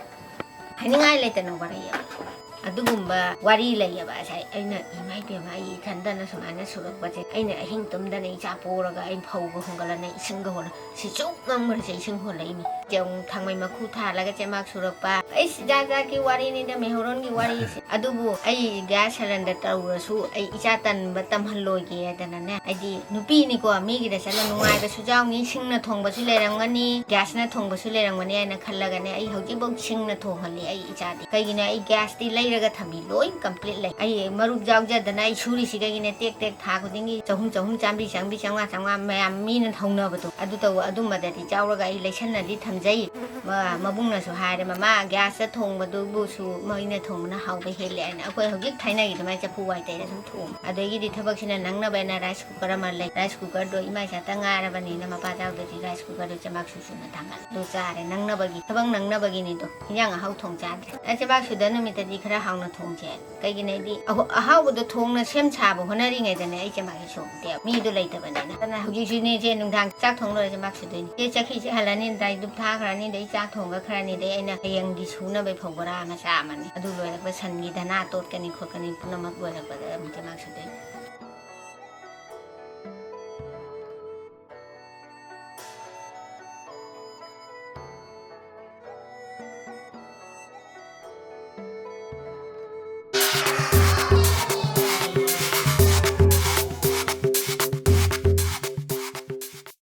ꯍꯥꯏꯅꯤꯡꯉꯥꯏ ꯂꯩꯇꯅ ꯋꯥꯔꯛꯑꯦꯕ꯫ ꯑꯗꯨꯒꯨꯝꯕ ꯋꯥꯔꯤ ꯂꯩꯌꯦꯕ꯫ ꯉꯁꯥꯏ ꯑꯩꯅ, "ꯏꯃꯥ ꯏꯕꯦꯝꯃ, ꯑꯩ ꯏꯊꯟꯗꯅ ꯁꯨꯃꯥꯏꯅ ꯁꯨꯔꯛꯄꯁꯦ, ꯑꯩꯅ ꯑꯍꯤꯡ ꯇꯨꯝꯗꯅ ꯏꯆꯥ ꯄꯣꯔꯒ ꯑꯩ ꯐꯧꯒ ꯍꯣꯟꯒꯠꯂꯅ ꯏꯁꯤꯡꯒ ꯍꯣꯜꯂ, ꯁꯤ ꯆꯨꯞ ꯉꯝꯈ꯭ꯔꯁꯦ ꯏꯁꯤꯡ ꯍꯣꯜꯂꯛꯏꯅꯤ꯫ ꯆꯦꯡ ꯊꯥꯡꯃꯩ ꯃꯈꯨ ꯊꯥꯜꯂꯒ ꯆꯦꯃꯥꯛ ꯁꯨꯔꯛꯄ"꯫ ꯑꯩ ꯖꯥꯠ ꯖꯥꯠꯀꯤ ꯋꯥꯔꯤꯅꯤꯗ ꯃꯩꯍꯧꯔꯣꯟꯒꯤ ꯋꯥꯔꯤꯁꯦ꯫ ꯑꯗꯨꯕꯨ ꯑꯩ ꯒ꯭ꯌꯥꯁ ꯁꯤꯂꯤꯟꯗꯔ ꯇꯧꯔꯁꯨ ꯑꯩ ꯏꯆꯥ ꯇꯟꯕ ꯇꯝꯍꯜꯂꯣꯏꯒꯦ ꯍꯥꯏꯗꯅꯅꯦ, ꯍꯥꯏꯗꯤ ꯅꯨꯄꯤꯅꯤꯀꯣ, ꯃꯤꯒꯤꯗ ꯆꯠꯂ ꯅꯨꯡꯉꯥꯏꯕꯁꯨ ꯌꯥꯎꯅꯤ, ꯁꯤꯡꯅ ꯊꯣꯡꯕꯁꯨ ꯂꯩꯔꯝꯒꯅꯤ, ꯒ꯭ꯌꯥꯁꯅ ꯊꯣꯡꯕꯁꯨ ꯂꯩꯔꯝꯒꯅꯤ ꯍꯥꯏꯅ ꯈꯜꯂꯒꯅꯦ, ꯑꯩ ꯍꯧꯖꯤꯛꯐꯥꯎ ꯁꯤꯡꯅ ꯊꯣꯡꯍꯜꯂꯤ ꯑꯩ ꯏꯆꯥꯗꯤ꯫ ꯀꯩꯒꯤꯅꯣ, ꯑꯩ ꯒ꯭ꯌꯥꯁꯇꯤ ꯂꯩꯔꯒ ꯊꯝꯃꯤ, ꯂꯣꯏ ꯀꯝꯄ꯭ꯂꯤꯠ ꯂꯩ꯫ ꯑꯩ ꯃꯔꯨꯞ ꯌꯥꯎꯖꯗꯅ ꯑꯩ ꯁꯨꯔꯤꯁꯤ ꯀꯩꯒꯤꯅꯦ, ꯇꯦꯛ ꯇꯦꯛ ꯊꯥ ꯈꯨꯗꯤꯡꯒꯤ ꯆꯍꯨꯝ ꯆꯍꯨꯝ, ꯆꯥꯝꯃꯔꯤ ꯆꯥꯝꯃꯔꯤ, ꯆꯥꯝꯃꯉꯥ ꯆꯥꯝꯃꯉꯥ ꯃꯌꯥꯝ ꯃꯤꯅ ꯍꯧꯅꯕꯗꯣ ꯑꯗꯨ ꯇꯧꯕ꯫ ꯑꯗꯨꯝꯕꯗꯗꯤ ꯌꯥꯎꯔꯒ ꯑꯩ ꯂꯩꯁꯟꯅꯗꯤ ꯊꯝꯖꯩ꯫ ꯃ-, ꯃꯕꯨꯡꯅꯁꯨ ꯍꯥꯏꯔꯦ, "ꯃꯃꯥ, ꯒ꯭ꯌꯥꯁꯇ ꯊꯣꯡꯕꯗꯨꯕꯨꯁꯨ ꯃꯣꯏꯅ ꯊꯣꯡꯕꯅ ꯍꯥꯎꯕ ꯍꯦꯜꯂꯦ" ꯍꯥꯏꯅ꯫ ꯑꯩꯈꯣꯏ ꯍꯧꯖꯤꯛ ꯊꯥꯏꯅꯒꯤ ꯑꯗꯨꯃꯥꯏꯅ ꯆꯐꯨ ꯋꯥꯏ ꯇꯩꯔ ꯁꯨꯝ ꯊꯣꯡꯉꯦ꯫ ꯑꯗꯒꯤꯗꯤ ꯊꯕꯛꯁꯤꯅ ꯅꯪꯅꯕ ꯍꯥꯏꯅ ꯔꯥꯏꯁ ꯀꯨꯀꯔ ꯑꯃ ꯂꯩ꯫ ꯔꯥꯏꯁ ꯀꯨꯀꯔꯗꯣ ꯏꯃꯥ ꯏꯆꯥꯇ ꯉꯥꯏꯔꯕꯅꯤꯅ ꯃꯄꯥ ꯆꯥꯎꯗꯗꯤ ꯔꯥꯏꯁ ꯀꯨꯀꯔꯗꯣ ꯆꯦꯕꯥꯛ ꯁꯨ ꯁꯨꯅ ꯊꯥꯡꯒꯠꯂꯦ꯫ ꯑꯗꯨ ꯆꯥꯔꯦ, ꯅꯪꯅꯕꯒꯤ, ꯊꯕꯛ ꯅꯪꯅꯕꯒꯤꯅꯤꯗꯣ꯫ ꯏꯟꯖꯥꯡ ꯑꯍꯥꯎ ꯊꯣꯡ ꯆꯥꯗ꯭ꯔꯦ꯫ ꯑ, ꯆꯦꯕꯥꯛ ꯁꯨꯗ ꯅꯨꯃꯤꯠꯇꯗꯤ ꯈꯔ ꯍꯥꯎꯅ ꯊꯣꯡꯁꯦ꯫ ꯀꯩꯒꯤꯅꯣ ꯍꯥꯏꯗꯤ ꯑꯍ-, ꯑꯍꯥꯎꯕꯗꯣ ꯊꯣꯡꯅ ꯁꯦꯝ ꯁꯥꯕ ꯍꯣꯠꯅꯔꯤꯉꯩꯗꯅꯦ ꯑꯩ ꯆꯦꯕꯥꯛꯁꯦ ꯁꯨꯗꯦꯕ꯫ ꯃꯤꯗꯣ ꯂꯩꯇꯕꯅꯤꯅ꯫ ꯑꯗꯨꯅ ꯍꯧꯖꯤꯛꯁꯨꯅꯦ ꯏꯆꯦ, ꯅꯨꯡꯗꯥꯡ ꯆꯥꯛ ꯊꯣꯡ ꯂꯣꯏꯔ ꯆꯦꯕꯥꯛ ꯁꯨꯗꯣꯏꯅꯤ꯫ ꯏꯆꯦ, ꯆꯈꯤꯁꯦ ꯍꯜꯂꯅꯤ, ꯗ꯭ꯔꯥꯏ ꯙꯨꯞ ꯊꯥꯈ꯭ꯔꯅꯤ, ꯑꯗꯩ ꯆꯥꯛ ꯊꯣꯡꯕ ꯈꯔꯅꯤ, ꯑꯗꯩ ꯑꯩꯅ ꯍꯌꯦꯡꯒꯤ ꯁꯨꯅꯕ ꯐꯧ ꯕꯣꯔꯥ ꯃꯆꯥ ꯑꯃꯅꯤ꯫ ꯑꯗꯨ ꯂꯣꯏꯔꯛꯄ ꯁꯟꯒꯤ ꯙꯅꯥ ꯇꯣꯠꯀꯅꯤ ꯈꯣꯠꯀꯅꯤ ꯄꯨꯝꯅꯃꯛ ꯂꯣꯏꯔꯛꯄꯗ ꯑꯃꯨꯛ ꯆꯦꯕꯥꯛ ꯁꯨꯗꯣꯏꯅꯤ꯫